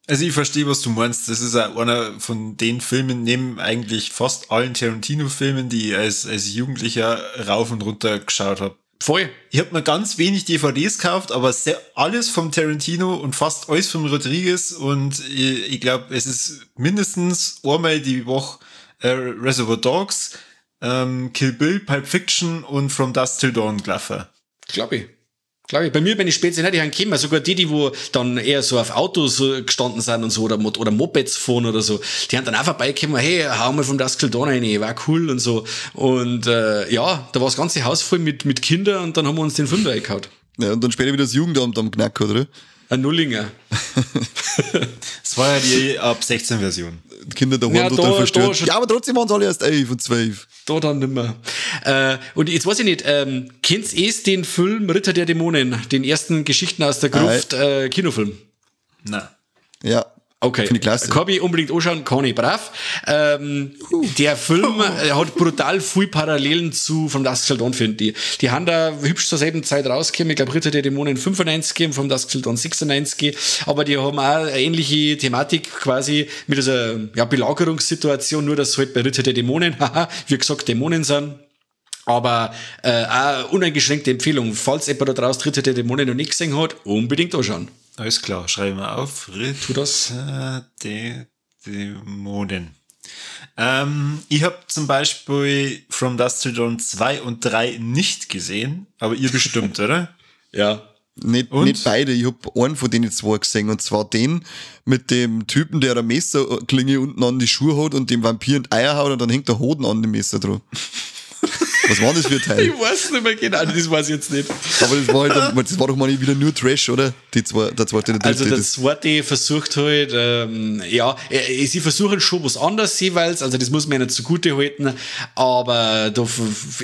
Also ich verstehe, was du meinst. Das ist auch einer von den Filmen, neben eigentlich fast allen Tarantino-Filmen, die ich als Jugendlicher rauf und runter geschaut habe. Voll. Ich hab mir ganz wenig DVDs gekauft, aber alles vom Tarantino und fast alles vom Rodriguez und ich glaube, es ist mindestens einmal die Woche Reservoir Dogs, Kill Bill, Pulp Fiction und From Dusk Till Dawn gelaufen. Glaub ich. Bei mir bin ich speziell nicht, die haben gekommen, sogar die wo dann eher so auf Autos gestanden sind und so oder Mopeds fahren oder so, die haben dann auch vorbeigekommen, hey, hau mal vom Dusk Till Dawn rein, war cool und so. Und ja, da war das ganze Haus voll mit Kindern und dann haben wir uns den Film da reingehauen. Ja, und dann später wieder das Jugendamt am Knack, oder? Ein Nullinger. Das war ja die ab 16 Version. Die Kinder daheim ja, total verstört. Ja, aber trotzdem waren sie alle erst 11 und 12. Da dann nimmer. Und jetzt weiß ich nicht, kennt ihr den Film Ritter der Dämonen? Den ersten Geschichten aus der Gruft Kinofilm? Nein. Ja. Okay. Finde ich klasse. Kann ich unbedingt anschauen, kann ich brav. Der Film hat brutal viel Parallelen zu From Dusk Till Dawn, finde ich. Die haben da hübsch zur selben Zeit rausgekommen. Ich glaube, Ritter der Dämonen 95 und From Dusk Till Dawn 96. Aber die haben auch eine ähnliche Thematik quasi mit dieser ja, Belagerungssituation, nur dass halt bei Ritter der Dämonen, haha, wie gesagt, Dämonen sind. Aber auch uneingeschränkte Empfehlung. Falls jemand da draußen Ritter der Dämonen noch nicht gesehen hat, unbedingt anschauen. Alles klar, schreiben wir auf. Tu das. Ritter der Dämonen. Ich habe zum Beispiel From Dusk Till Dawn 2 und 3 nicht gesehen, aber ihr bestimmt, oder? Ja. Nicht beide, ich hab einen von denen zwei gesehen, und zwar den mit dem Typen, der eine Messerklinge unten an die Schuhe hat und dem Vampir in die Eier haut und dann hängt der Hoden an dem Messer dran. Was war das für ein Teil? Ich weiß nicht mehr genau, das weiß ich jetzt nicht. Aber das war, halt, das war doch mal wieder nur Trash, oder? Die zwei, der zweite, der dritte. Also der zweite versucht halt, ja, sie versuchen schon was anderes jeweils, also das muss man ihnen zugute halten, aber da,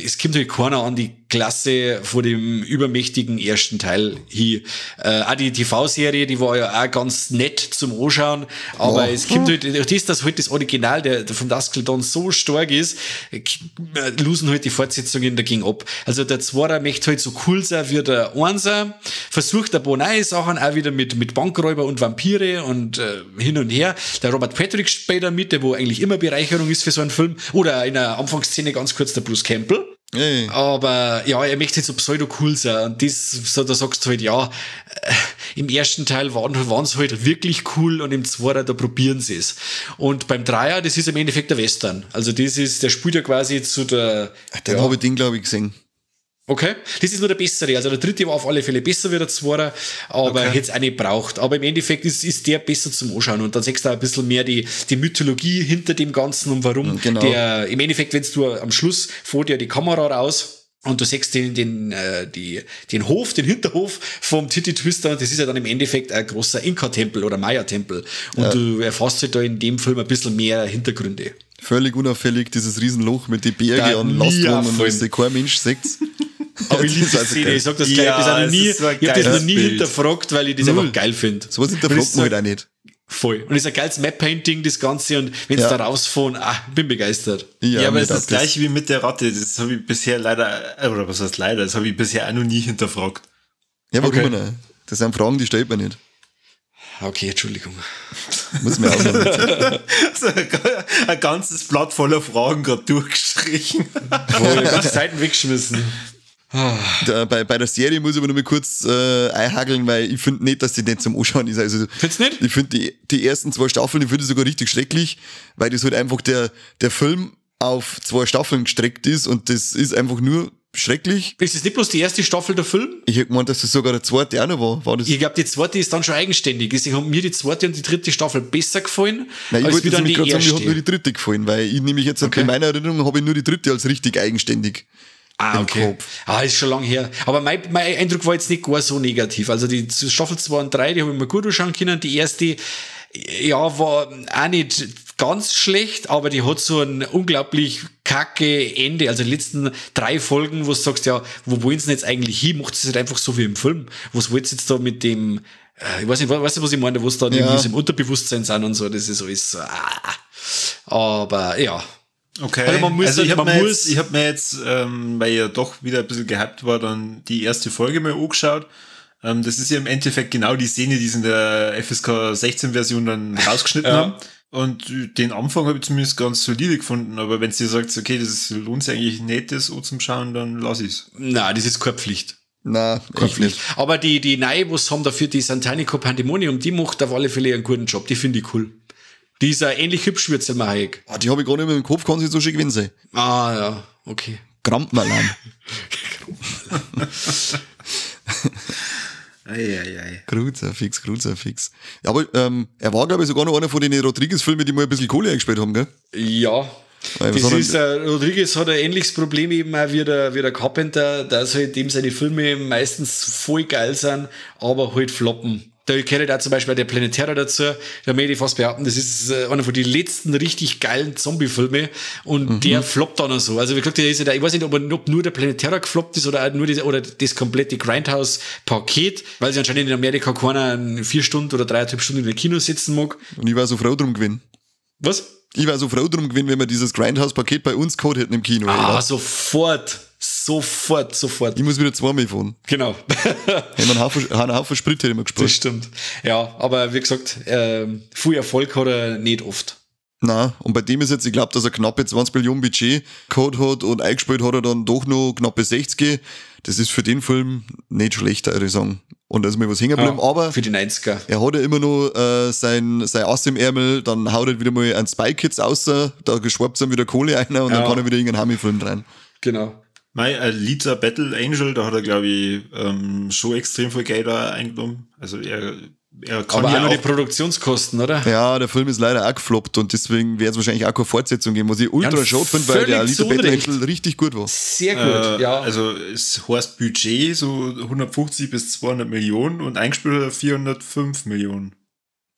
es kommt halt keiner an die Klasse vor dem übermächtigen ersten Teil hier. Auch die TV-Serie, die war ja auch ganz nett zum Anschauen, aber es kommt halt, das, dass halt das Original, der vom Dusk Till Dawn so stark ist, losen halt die Fortsetzungen dagegen ab. Also der Zweiter möchte halt so cool sein wie der Einser, versucht ein paar neue Sachen, auch wieder mit Bankräuber und Vampire und hin und her. Der Robert Patrick spielt da mit, der wo eigentlich immer Bereicherung ist für so einen Film. Oder in der Anfangsszene ganz kurz der Bruce Campbell. Hey. Aber ja, er möchte halt so pseudo-cool sein. Und das, so, da sagst du halt, ja, im ersten Teil waren sie halt wirklich cool und im zweiten, da probieren sie es. Und beim Dreier, das ist im Endeffekt der Western. Also das ist, der spielt ja quasi zu der. Den habe ich den, glaube ich, gesehen. Okay, das ist nur der bessere. Also der dritte war auf alle Fälle besser wie der zweite, aber okay. Hätte es auch nicht braucht. Aber im Endeffekt ist der besser zum Anschauen und dann siehst du auch ein bisschen mehr die Mythologie hinter dem Ganzen und warum. Genau. Der, im Endeffekt, wenn du am Schluss vor dir die Kamera raus und du siehst den Hof, den Hinterhof vom Titty Twister und das ist ja dann im Endeffekt ein großer Inka-Tempel oder Maya-Tempel. Und ja, du erfasst halt da in dem Film ein bisschen mehr Hintergründe. Völlig unauffällig, dieses Riesenloch mit den Bergen und Lastwagen und was kein Mensch sieht. Aber ich liebe die Szene, geil. Ich sag das gleich, ich habe das noch nie hinterfragt, weil ich das einfach geil finde. So was hinterfragt man halt auch nicht. Voll. Und es ist ein geiles Map-Painting, das Ganze, und wenn sie da rausfahren, bin begeistert. Ja, aber es ist das gleiche wie mit der Ratte, das habe ich bisher leider, oder was heißt leider, das habe ich bisher auch noch nie hinterfragt. Ja, warum nicht? Das sind Fragen, die stellt man nicht. Okay, Entschuldigung. Muss mir auch noch so ein ganzes Blatt voller Fragen gerade durchgestrichen. Voll, ganze Seiten weggeschmissen. Da, bei der Serie muss ich aber noch mal kurz einhakeln, weil ich finde nicht, dass die nicht zum Anschauen ist. Also, findest du nicht? Ich finde die ersten zwei Staffeln, die finde ich sogar richtig schrecklich, weil das halt einfach der Film auf 2 Staffeln gestreckt ist und das ist einfach nur schrecklich. Ist das nicht bloß die erste Staffel der Film? Ich hätte gemeint, dass das sogar der zweite auch noch war. War das? Ich glaube, die zweite ist dann schon eigenständig. Deswegen hat mir die zweite und die dritte Staffel besser gefallen. Nein, ich wollte nämlich gerade sagen, mir hat nur die dritte gefallen, weil ich nämlich jetzt in meiner Erinnerung habe ich nur die dritte als richtig eigenständig. Ah, okay. Ah, ist schon lang her. Aber mein Eindruck war jetzt nicht gar so negativ. Also die Staffel 2 und 3, die habe ich mir gut anschauen können. Die erste, ja, war auch nicht ganz schlecht, aber die hat so ein unglaublich kacke Ende. Also die letzten 3 Folgen, wo du sagst, ja, wo wollen sie denn jetzt eigentlich hin? Macht es halt einfach so wie im Film. Was wollt ihr jetzt da mit dem, ich weiß nicht, weißt du, was ich meine, wo es dann irgendwie so im Unterbewusstsein sind und so, das ist alles so, aber ja. Okay, also, man muss, also ich habe mir jetzt, weil ja doch wieder ein bisschen gehypt war, dann die erste Folge mal angeschaut. Das ist ja im Endeffekt genau die Szene, die sie in der FSK 16 Version dann rausgeschnitten haben. Und den Anfang habe ich zumindest ganz solide gefunden. Aber wenn sie sagt, okay, das lohnt sich eigentlich nicht, das zum Schauen, dann lass ich's. Nein, das ist keine Pflicht. Nein, keine Pflicht. Aber die neue, was haben dafür, die Santanico Pandemonium, die macht auf alle Fälle einen guten Job. Die finde ich cool. Die ist ja ähnlich hübsch wie Salma Hayek. Ah, die habe ich gar nicht mehr im Kopf, kann sie so schön gewesen sein. Ah, ja, okay. Krampenalarm. Eieiei. Kruzifix, Kruzifix. Ja, aber er war, glaube ich, sogar noch einer von den Rodriguez-Filmen, die mal ein bisschen Kohle eingespielt haben, gell? Ja. Weil, das ist, Rodriguez hat ein ähnliches Problem eben auch wie der Carpenter, dass halt dem seine Filme meistens voll geil sind, aber halt floppen. Da gehört auch zum Beispiel der Planet Terror dazu. Da möchte ich fast behaupten, das ist einer von den letzten richtig geilen Zombie-Filme und der floppt dann auch so. Also wie gesagt, der ist ja da, ich weiß nicht, ob nur der Planet Terror gefloppt ist oder auch nur das, oder das komplette Grindhouse-Paket, weil sich anscheinend in Amerika keiner 4 Stunden oder 3,5 Stunden in der Kino sitzen mag. Und ich war so froh drum gewesen. Was? Ich war so froh drum gewesen, wenn wir dieses Grindhouse-Paket bei uns gehabt hätten im Kino. Ah, oder? Sofort. Sofort. Ich muss wieder zweimal fahren. Genau. Einen Haufen Sprit hätte ich mir gespart. Das stimmt. Ja, aber wie gesagt, viel Erfolg hat er nicht oft. Nein, und bei dem ist jetzt, ich glaube, dass er knappe 20 Millionen Budget gehabt hat und eingespielt hat er dann doch noch knappe 60. Das ist für den Film nicht schlecht, würde ich sagen. Und da ist mir was hängen geblieben, ja, aber für die 90er. Er hat ja immer noch sein Ass im Ärmel, dann haut er wieder mal ein Spy Kids raus, da geschwappt dann wieder Kohle ein und dann kann er wieder irgendeinen Hammy-Film rein. Genau. Mein Alita Battle Angel, da hat er, glaube ich, schon extrem viel Geld eingenommen. Also er kann aber ja auch nur die Produktionskosten, oder? Ja, der Film ist leider auch gefloppt und deswegen wird es wahrscheinlich auch keine Fortsetzung geben, was ich ultra schade finde, weil der Alita Battle Angel richtig gut war. Sehr gut, ja. Also es heißt Budget so 150 bis 200 Millionen und eingespielt hat er 405 Millionen.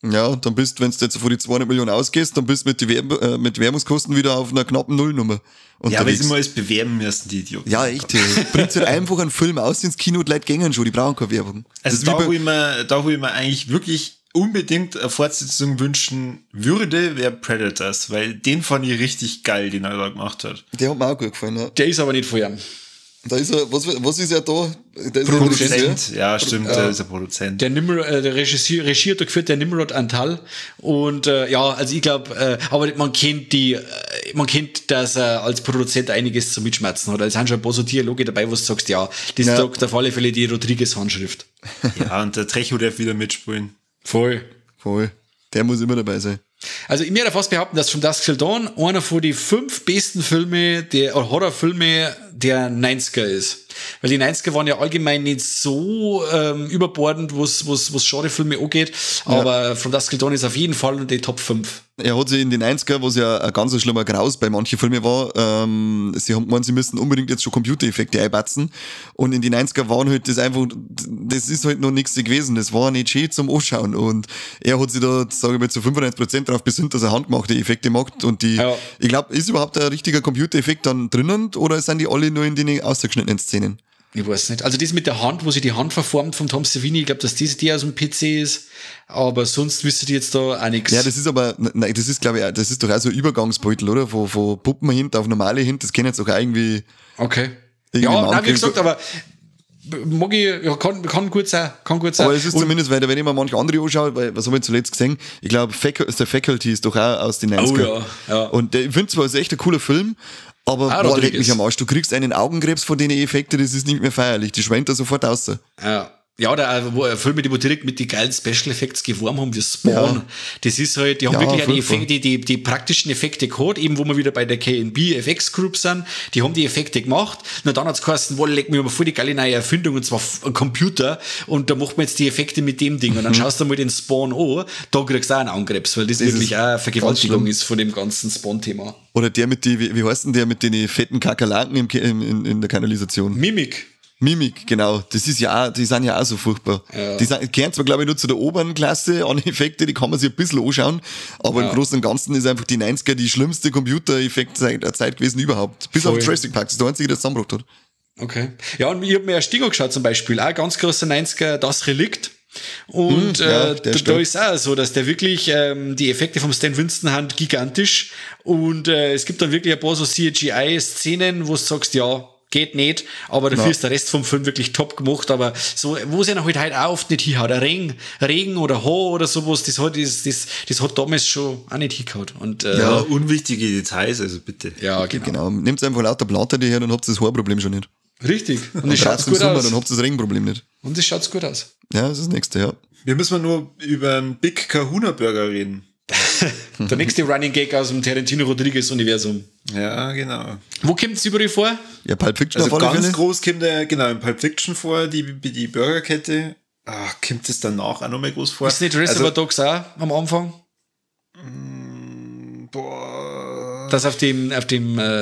Ja, und dann bist, wenn du jetzt von die 200 Millionen ausgehst, dann bist du mit, mit Werbungskosten wieder auf einer knappen Nullnummer unterwegs. Ja, aber sie immer alles bewerben müssen, die Idioten. Ja, echt. Bringt halt einfach einen Film aus ins Kino und Leute gängen schon, die brauchen keine Werbung. Also da, wo ich mir eigentlich wirklich unbedingt eine Fortsetzung wünschen würde, wäre Predators, weil den fand ich richtig geil, den er da gemacht hat. Der hat mir auch gut gefallen, ja. Der ist aber nicht von ihm. Da ist er, was ist er da? Der ist Produzent, ja, stimmt, der ist der Produzent. Der Nimrod, der Regisseur, Regie hat geführt, der Nimrod Antal. Und ja, also ich glaube, aber man kennt, dass er als Produzent einiges zum Mitschmerzen hat. Also es sind schon ein paar so Dialoge dabei, wo du sagst, ja, das trägt auf alle Fälle die Rodriguez-Handschrift. Ja, und der Trecho darf wieder mitspielen. Voll. Voll. Der muss immer dabei sein. Also ich mir fast behaupten, dass From Dusk Till Dawn einer von die 5 besten Filme, der Horrorfilme der 90er ist. Weil die 90er waren ja allgemein nicht so überbordend, was Genrefilme angeht, aber ja. From Dusk Till Dawn ist auf jeden Fall unter die Top 5. Er hat sich in den 90er, was ja ein ganz schlimmer Graus bei manchen Filmen war, sie haben gemeint, sie müssten unbedingt jetzt schon Computereffekte einbatzen. Und in den 90er waren halt das einfach, das ist halt noch nichts gewesen, das war nicht schön zum Anschauen. Und er hat sich da, sage ich mal, zu 95% darauf besinnt, dass er handgemachte Effekte macht. Und die, ich glaube, ist überhaupt ein richtiger Computereffekt dann drinnen oder sind die alle nur in den ausgeschnittenen Szenen? Ich weiß nicht. Also das mit der Hand, wo sich die Hand verformt von Tom Savini, ich glaube, dass das die aus dem PC ist, aber sonst wüsste ich jetzt da auch nichts. Ja, das ist aber, nein, das ist, glaube ich, das ist doch auch so ein Übergangsbeutel, oder? Von Puppen hin auf normale hin, das kennen jetzt auch irgendwie. Okay. Irgendwie ja, nein, wie gesagt, aber mag ich, ja, kann gut sein, kann gut sein. Aber es ist und zumindest, weil wenn ich mir manche andere anschaue, weil, was haben wir zuletzt gesehen? Ich glaube, The Faculty ist doch auch aus den 90ern. Oh ja, ja. Und ich finde zwar, es ist echt ein cooler Film, aber boah, leck mich am Arsch, du kriegst einen Augenkrebs von den Effekten, das ist nicht mehr feierlich, die schwemmt da sofort raus. Ja. Ja, oder wo Filme, die wo direkt mit den geilen Special Effects geworben haben, wie Spawn. Ja. Das ist halt, die haben Ja, wirklich auch die furchtbar. Effekte, die praktischen Effekte gehabt, eben wo wir wieder bei der K&B FX Group sind, die haben die Effekte gemacht. Na, dann hat's geheißen, wohl, leck mir mal voll die geile neue Erfindung, und zwar ein Computer, und da macht man jetzt die Effekte mit dem Ding. Und dann schaust du mal den Spawn an, da kriegst du auch einen Angriffs, weil das Das wirklich ist auch eine ganz Vergewaltigung schlimm. ist von dem ganzen Spawn-Thema. Oder der mit die, wie heißt denn der mit den fetten Kakerlaken in der Kanalisation? Mimik. Mimik, genau. Das ist ja auch, die sind ja auch so furchtbar. Ja. Die sind, gehören zwar, glaube ich, nur zu der oberen Klasse an Effekte, die kann man sich ein bisschen anschauen, aber im Großen und Ganzen ist einfach die 90er die schlimmste Computereffektzeit Zeit gewesen überhaupt. Bis Voll. auf Jurassic Park, das ist der einzige, der zusammengebracht hat. Okay. Ja, und ich hab mir erst Ding angeschaut zum Beispiel. Auch ganz großer 90er, das Relikt. Und Ja, der da ist stark. ist auch so, dass der wirklich, die Effekte vom Stan Winston haben gigantisch. Und es gibt dann wirklich ein paar so CGI-Szenen, wo du sagst, ja, geht nicht, aber dafür Ja. ist der Rest vom Film wirklich top gemacht, aber so, wo es ja halt heute auch oft nicht hinhaut, ein Regen oder Haar oder sowas, das hat damals schon auch nicht hingehauen. Und, Ja, unwichtige Details, also bitte. ja, genau. Genau. Nehmt einfach lauter Platte die her, dann habt ihr das Haarproblem schon nicht. Richtig. Und es schaut Draht's im gut Sommer, aus. dann habt ihr das Regenproblem nicht. Und es schaut gut aus. Ja, das ist das nächste, ja. Wir müssen nur über einen Big Kahuna Burger reden. Der nächste Running Gag aus dem Tarantino Rodriguez Universum. Ja, genau. Wo kommt es überall vor? Ja, Pulp Fiction Also auf alle ganz Fälle. groß kommt der, genau, in Pulp Fiction vor, die Burgerkette. Ach, kommt es danach auch nochmal groß vor? Ist nicht Reservoir Also, Dogs auch am Anfang? boah. Das auf dem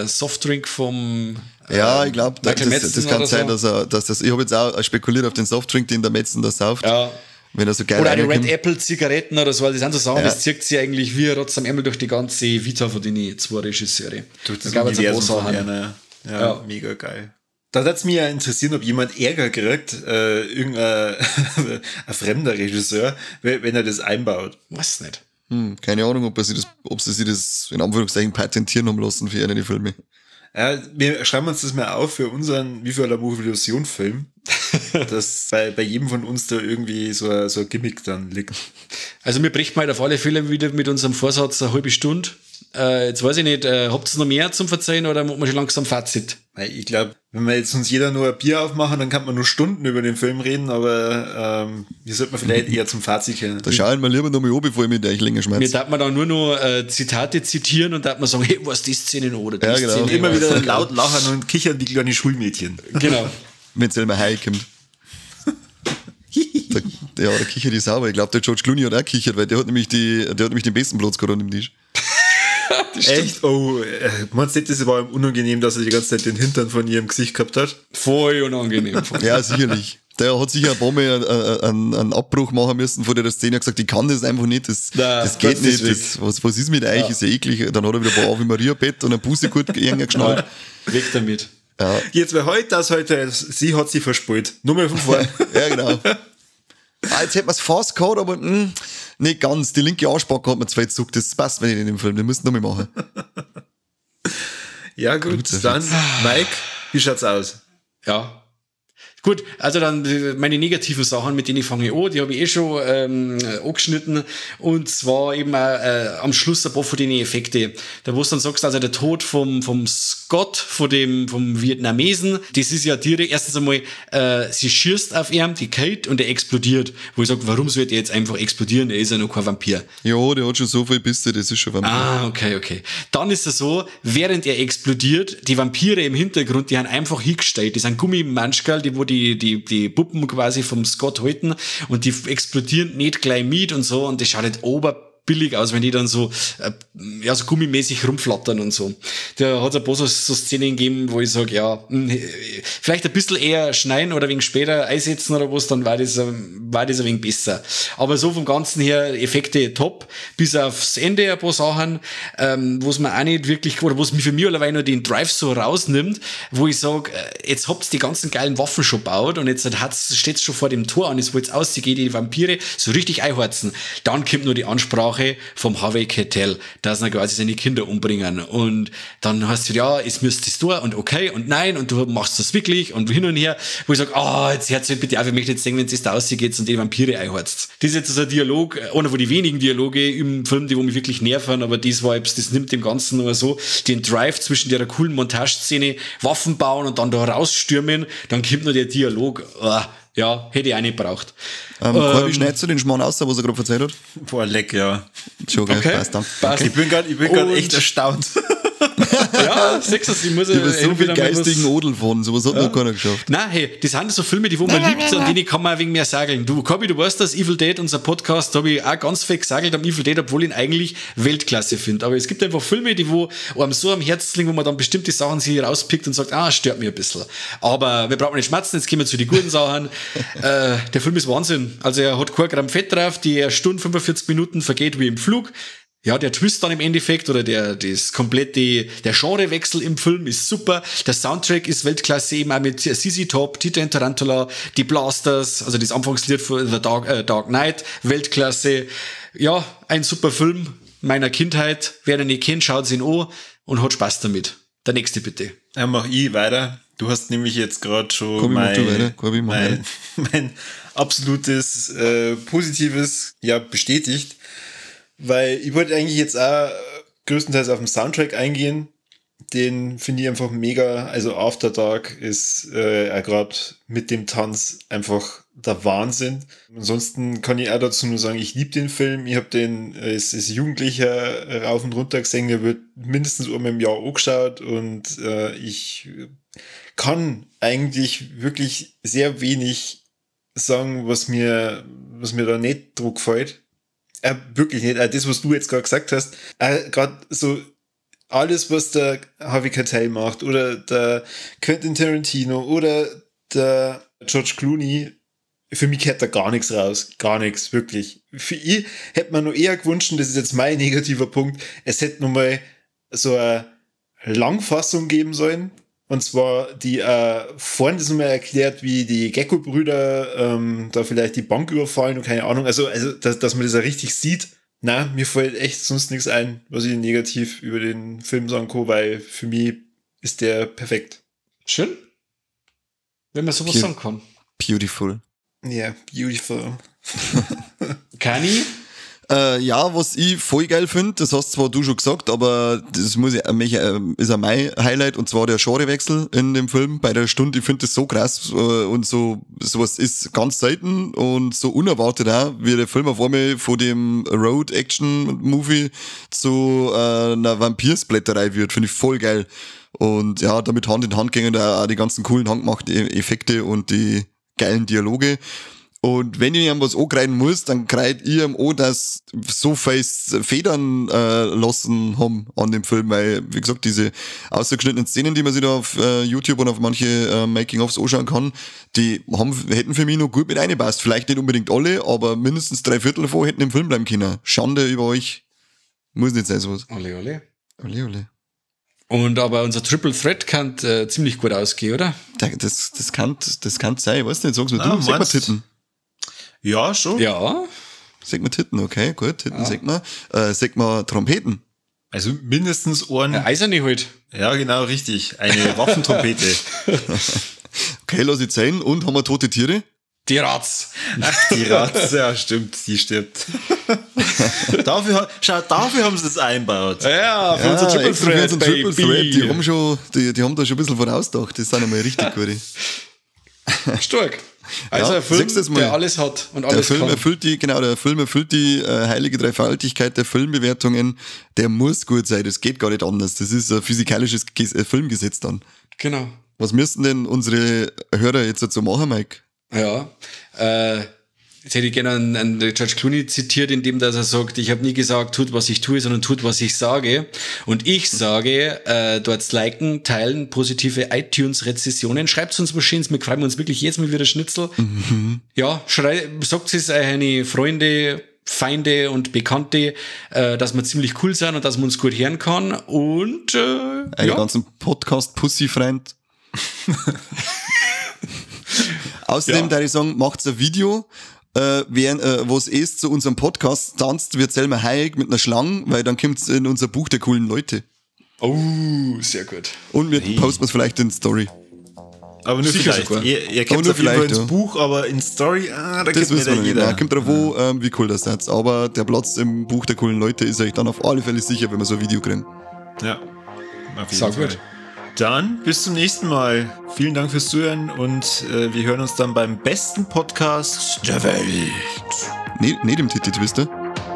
Softdrink vom Ja, ich glaube, Michael das Madsen kann oder sein, so. dass das, ich habe jetzt auch spekuliert auf den Softdrink, den der Madsen da sauft. Ja. Wenn er so geil Oder auch die Red reinkommt. Apple Zigaretten oder so, das sind so Sachen, Ja. das zieht sich eigentlich wie ein Rotz am Ärmel durch die ganze Vita von den zwei Regisseure. Durch das Da gab es ein paar Universum von Sachen. einer. Ja, Ja. mega geil. Da würde es mich ja interessieren, ob jemand Ärger kriegt, irgendein ein fremder Regisseur, wenn er das einbaut. Weiß nicht. Keine Ahnung, ob sie sich das in Anführungszeichen patentieren haben lassen für eine Filme. Ja, wir schreiben uns das mal auf für unseren Wie viel la Revolution Film, dass bei jedem von uns da irgendwie so ein Gimmick dann liegt. Also wir brechen halt auf alle Fälle wieder mit unserem Vorsatz eine halbe Stunde. Jetzt weiß ich nicht, habt ihr noch mehr zum Verzeihen oder machen wir schon langsam Fazit? Ich glaube, wenn wir jetzt uns jeder nur ein Bier aufmachen, dann kann man nur Stunden über den Film reden, aber wir sollten vielleicht eher zum Fazit kommen. Da schaue ich mir lieber nochmal an, bevor ich mich gleich länger Mir schmerze. darf man dann nur noch Zitate zitieren und darf man sagen, hey, was die Szene noch oder die Ja, genau. Szene. Und immer wieder laut lachen und kichern wie kleine Schulmädchen. Genau. Wenn Selma Hayek kommt. Da kichert die sauber. Ich glaube, der George Clooney hat auch kichert, weil der hat nämlich den besten Platz gehabt an dem Tisch. Echt? Oh, meinst du nicht, das war ihm unangenehm, dass er die ganze Zeit den Hintern von ihrem Gesicht gehabt hat? Voll unangenehm. Ja, sicherlich. Der hat sicher ein paar Mal einen Abbruch machen müssen vor der Szene. Er hat gesagt, ich kann das einfach nicht, das, Nein, das geht das nicht. ist Das, was ist mit euch? Ist ja eklig. Dann hat er wieder ein paar Ave Maria Bett und ein Busekurt geschnallt. Weg damit. Ja. Jetzt wäre heute das heute, sie hat sie verspult. Nur mal von vorn. Ja, genau. Ah, jetzt hätten wir es fast gehabt, aber nicht ganz. Die linke Arschbacke hat mir zwei gezuckt. Das passt mir nicht in dem Film. Den müssen wir nochmal machen. Ja, gut. Dann, Mike, wie schaut's aus? Ja. Gut, also dann meine negativen Sachen, mit denen ich fange an, die habe ich eh schon angeschnitten. Und zwar eben am Schluss ein paar von den Effekte. Da wo du dann sagst, also der Tod vom Scott, vom Vietnamesen, das ist ja direkt, erstens einmal, sie schießt auf ihn, die Kate, und er explodiert. Wo ich sage, warum sollte er jetzt einfach explodieren? Er ist ja noch kein Vampir. Ja, der hat schon so viel Bisse, das ist schon Vampir. Ah, okay, okay. Dann ist es so, während er explodiert, die Vampire im Hintergrund, die haben einfach hingestellt. Die sind Gummimanschkerl, die wo die Puppen quasi vom Scott halten und die explodieren nicht gleich mit und so und das schaut halt oberbillig aus, wenn die dann so, ja, so gummimäßig rumflattern und so. Da hat es ein paar so Szenen gegeben, wo ich sage, ja, vielleicht ein bisschen eher schneiden oder wegen später einsetzen oder was, dann war das ein wenig besser. Aber so vom Ganzen her, Effekte top, bis aufs Ende ein paar Sachen, wo es mir auch nicht wirklich, oder wo es mir für mich allein nur den Drive so rausnimmt, wo ich sag, jetzt habt ihr die ganzen geilen Waffen schon gebaut und jetzt steht's schon vor dem Tor und es wollt's aussehen, die Vampire so richtig einhorzen. Dann kommt nur die Ansprache vom Harvey Keitel, dass er quasi seine Kinder umbringen. Und dann heißt es, ja, es müsste das tun und okay und nein und du machst das wirklich und hin und her, wo ich sage, jetzt hört's halt bitte auf, ich möchte jetzt sehen, wenn es da aussieht und die Vampire einhorzt. Das ist jetzt so ein Dialog, einer von den wenigen Dialoge im Film, die wo mich wirklich nerven, aber das war, das nimmt dem Ganzen nur so den Drive zwischen der coolen Montageszene, Waffen bauen und dann da rausstürmen, dann kommt nur der Dialog, Ja, hätte ich auch nicht braucht. Corby, schneidest du den Schmarrn aus, was er gerade erzählt hat? Boah, leck, ja. Schon, okay. Passt dann. Passt. Ich bin gerade echt erstaunt. Ja, siehst du, ich muss über so viel geistigen Odel fahren, sowas hat noch keiner geschafft. Nein, hey, das sind so Filme, die wo man liebt, an denen kann man wegen mehr sageln. Du, Corby, du weißt das, Evil Dead, unser Podcast, da habe ich auch ganz viel gesagelt am Evil Dead, obwohl ich ihn eigentlich Weltklasse finde. Aber es gibt einfach Filme, die wo einem so am Herzen liegen, wo man dann bestimmte Sachen sich rauspickt und sagt, stört mir ein bisschen. Aber wir brauchen nicht schmerzen, jetzt kommen wir zu den guten Sachen. Der Film ist Wahnsinn. Also er hat kein Gramm Fett drauf, die Stunde 45 Minuten vergeht wie im Flug. Ja, der Twist dann im Endeffekt oder der Genrewechsel im Film ist super. Der Soundtrack ist Weltklasse, eben auch mit ZZ Top, Tito and Tarantula, die Blasters, also das Anfangslied von The Dark Knight, Weltklasse. Ja, ein super Film meiner Kindheit. Wer ihn nicht kennt, schaut ihn an und hat Spaß damit. Der nächste bitte. Ja, mach ich weiter. Du hast nämlich jetzt gerade schon mein absolutes positives bestätigt. Weil ich wollte eigentlich jetzt auch größtenteils auf den Soundtrack eingehen. Den finde ich einfach mega. Also After Dark ist gerade mit dem Tanz einfach der Wahnsinn. Ansonsten kann ich auch dazu nur sagen, ich liebe den Film. Ich habe den als Jugendlicher rauf und runter gesehen. Der wird mindestens einmal im Jahr angeschaut. Und ich kann eigentlich wirklich sehr wenig sagen, was mir da nicht drauf gefällt. Wirklich nicht. Das, was du jetzt gerade gesagt hast, gerade so alles, was der Harvey Keitel macht oder der Quentin Tarantino oder der George Clooney, für mich kehrt da gar nichts raus. Gar nichts, wirklich. Für ich hätte man nur eher gewünscht, das ist jetzt mein negativer Punkt, es hätte nochmal so eine Langfassung geben sollen. Und zwar die vorhin das nochmal erklärt, wie die Gecko-Brüder da vielleicht die Bank überfallen und keine Ahnung. Also dass man das ja richtig sieht. Na, mir fällt echt sonst nichts ein, was ich negativ über den Film sagen kann, weil für mich ist der perfekt. Schön. Wenn man sowas sagen kann. Beautiful. Ja, yeah, beautiful. Kann ich? Ja, was ich voll geil finde, das hast zwar du schon gesagt, aber das muss ich, ist auch mein Highlight, und zwar der Genrewechsel in dem Film bei der Stunde. Ich finde das so krass und so, sowas ist ganz selten und so unerwartet auch, wie der Film auf einmal von dem Road-Action-Movie zu einer Vampirsplätterei wird, finde ich voll geil. Und ja, damit Hand in Hand gehen da auch die ganzen coolen handgemachten Effekte und die geilen Dialoge. Und wenn ich ihm was angreifen muss, dann kreit ich ihm an, dass so viel Federn lassen haben an dem Film, weil, wie gesagt, diese ausgeschnittenen Szenen, die man sich da auf YouTube und auf manche Making-ofs anschauen kann, die hätten für mich noch gut mit reingepasst. Vielleicht nicht unbedingt alle, aber mindestens 3/4 davon hätten im Film bleiben können. Schande über euch. Muss nicht sein, sowas. Ole, ole. Ole, ole. Und aber unser Triple Threat kann ziemlich gut ausgehen, oder? Das kann sein, ich weiß nicht, sag's mir du. Sag mal Titten. Ja, schon. Ja. Sag mal Titten, okay, gut. Titten, ja. Sag mal. Sag mal Trompeten. Also mindestens Ohren. Ja, eiserne halt. Ja, genau, richtig. Eine Waffentrompete. Okay, lass ich sein. Und haben wir tote Tiere? Die Ratz. Ach, die Ratz, ja, stimmt, die stirbt. Dafür haben sie es einbaut. Ja, für unser Triple Threat. Für unser Triple Threat. Die haben schon, die haben da schon ein bisschen vorausgedacht. Das sind einmal richtig gute. Stark. Also ja, ein Film, der alles hat und alles der Film kann. Erfüllt die, genau, der Film erfüllt die heilige Dreifaltigkeit der Filmbewertungen. Der muss gut sein, das geht gar nicht anders. Das ist ein physikalisches Filmgesetz dann. Genau. Was müssten denn unsere Hörer jetzt dazu machen, Mike? Ja, jetzt hätte ich gerne einen George Clooney zitiert, in dem dass er sagt, ich habe nie gesagt, tut, was ich tue, sondern tut, was ich sage. Und ich sage, dort liken, teilen, positive iTunes-Rezessionen. Schreibt uns was Schönes, wir freuen uns wirklich jedes Mal wieder Schnitzel. Mhm. Ja, sagt es euren Freunde, Feinde und Bekannte, dass wir ziemlich cool sind und dass man uns gut hören kann. Und einen ja. ganzen Podcast-Pussy-Freund. Außerdem, ja, darf ich sagen, macht's ein Video, was es zu unserem Podcast tanzt, wird Selma Hayek mit einer Schlange, weil dann kommt's in unser Buch der coolen Leute. Oh, sehr gut. Und wir posten es vielleicht in Story. Aber nur sicher vielleicht. Ihr kennt auf jeden Fall ins Buch, aber in Story, da das kommt nicht jeder. Nein, kommt drauf an, wie cool das ist. Aber der Platz im Buch der coolen Leute ist euch dann auf alle Fälle sicher, wenn wir so ein Video kriegen. Ja, auf jeden Fall. Gut. Dann bis zum nächsten Mal. Vielen Dank fürs Zuhören und wir hören uns dann beim besten Podcast der Welt. Nee, nicht im Titty Twister.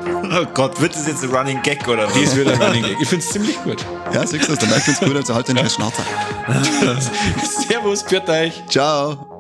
Oh Gott, wird das jetzt ein Running Gag oder was? Das wird ein Running Gag. Ich finde es ziemlich gut. Ja, siehst du das? Der Mike find's gut, also halt den Schnauzer. Servus, pfiat euch. Ciao.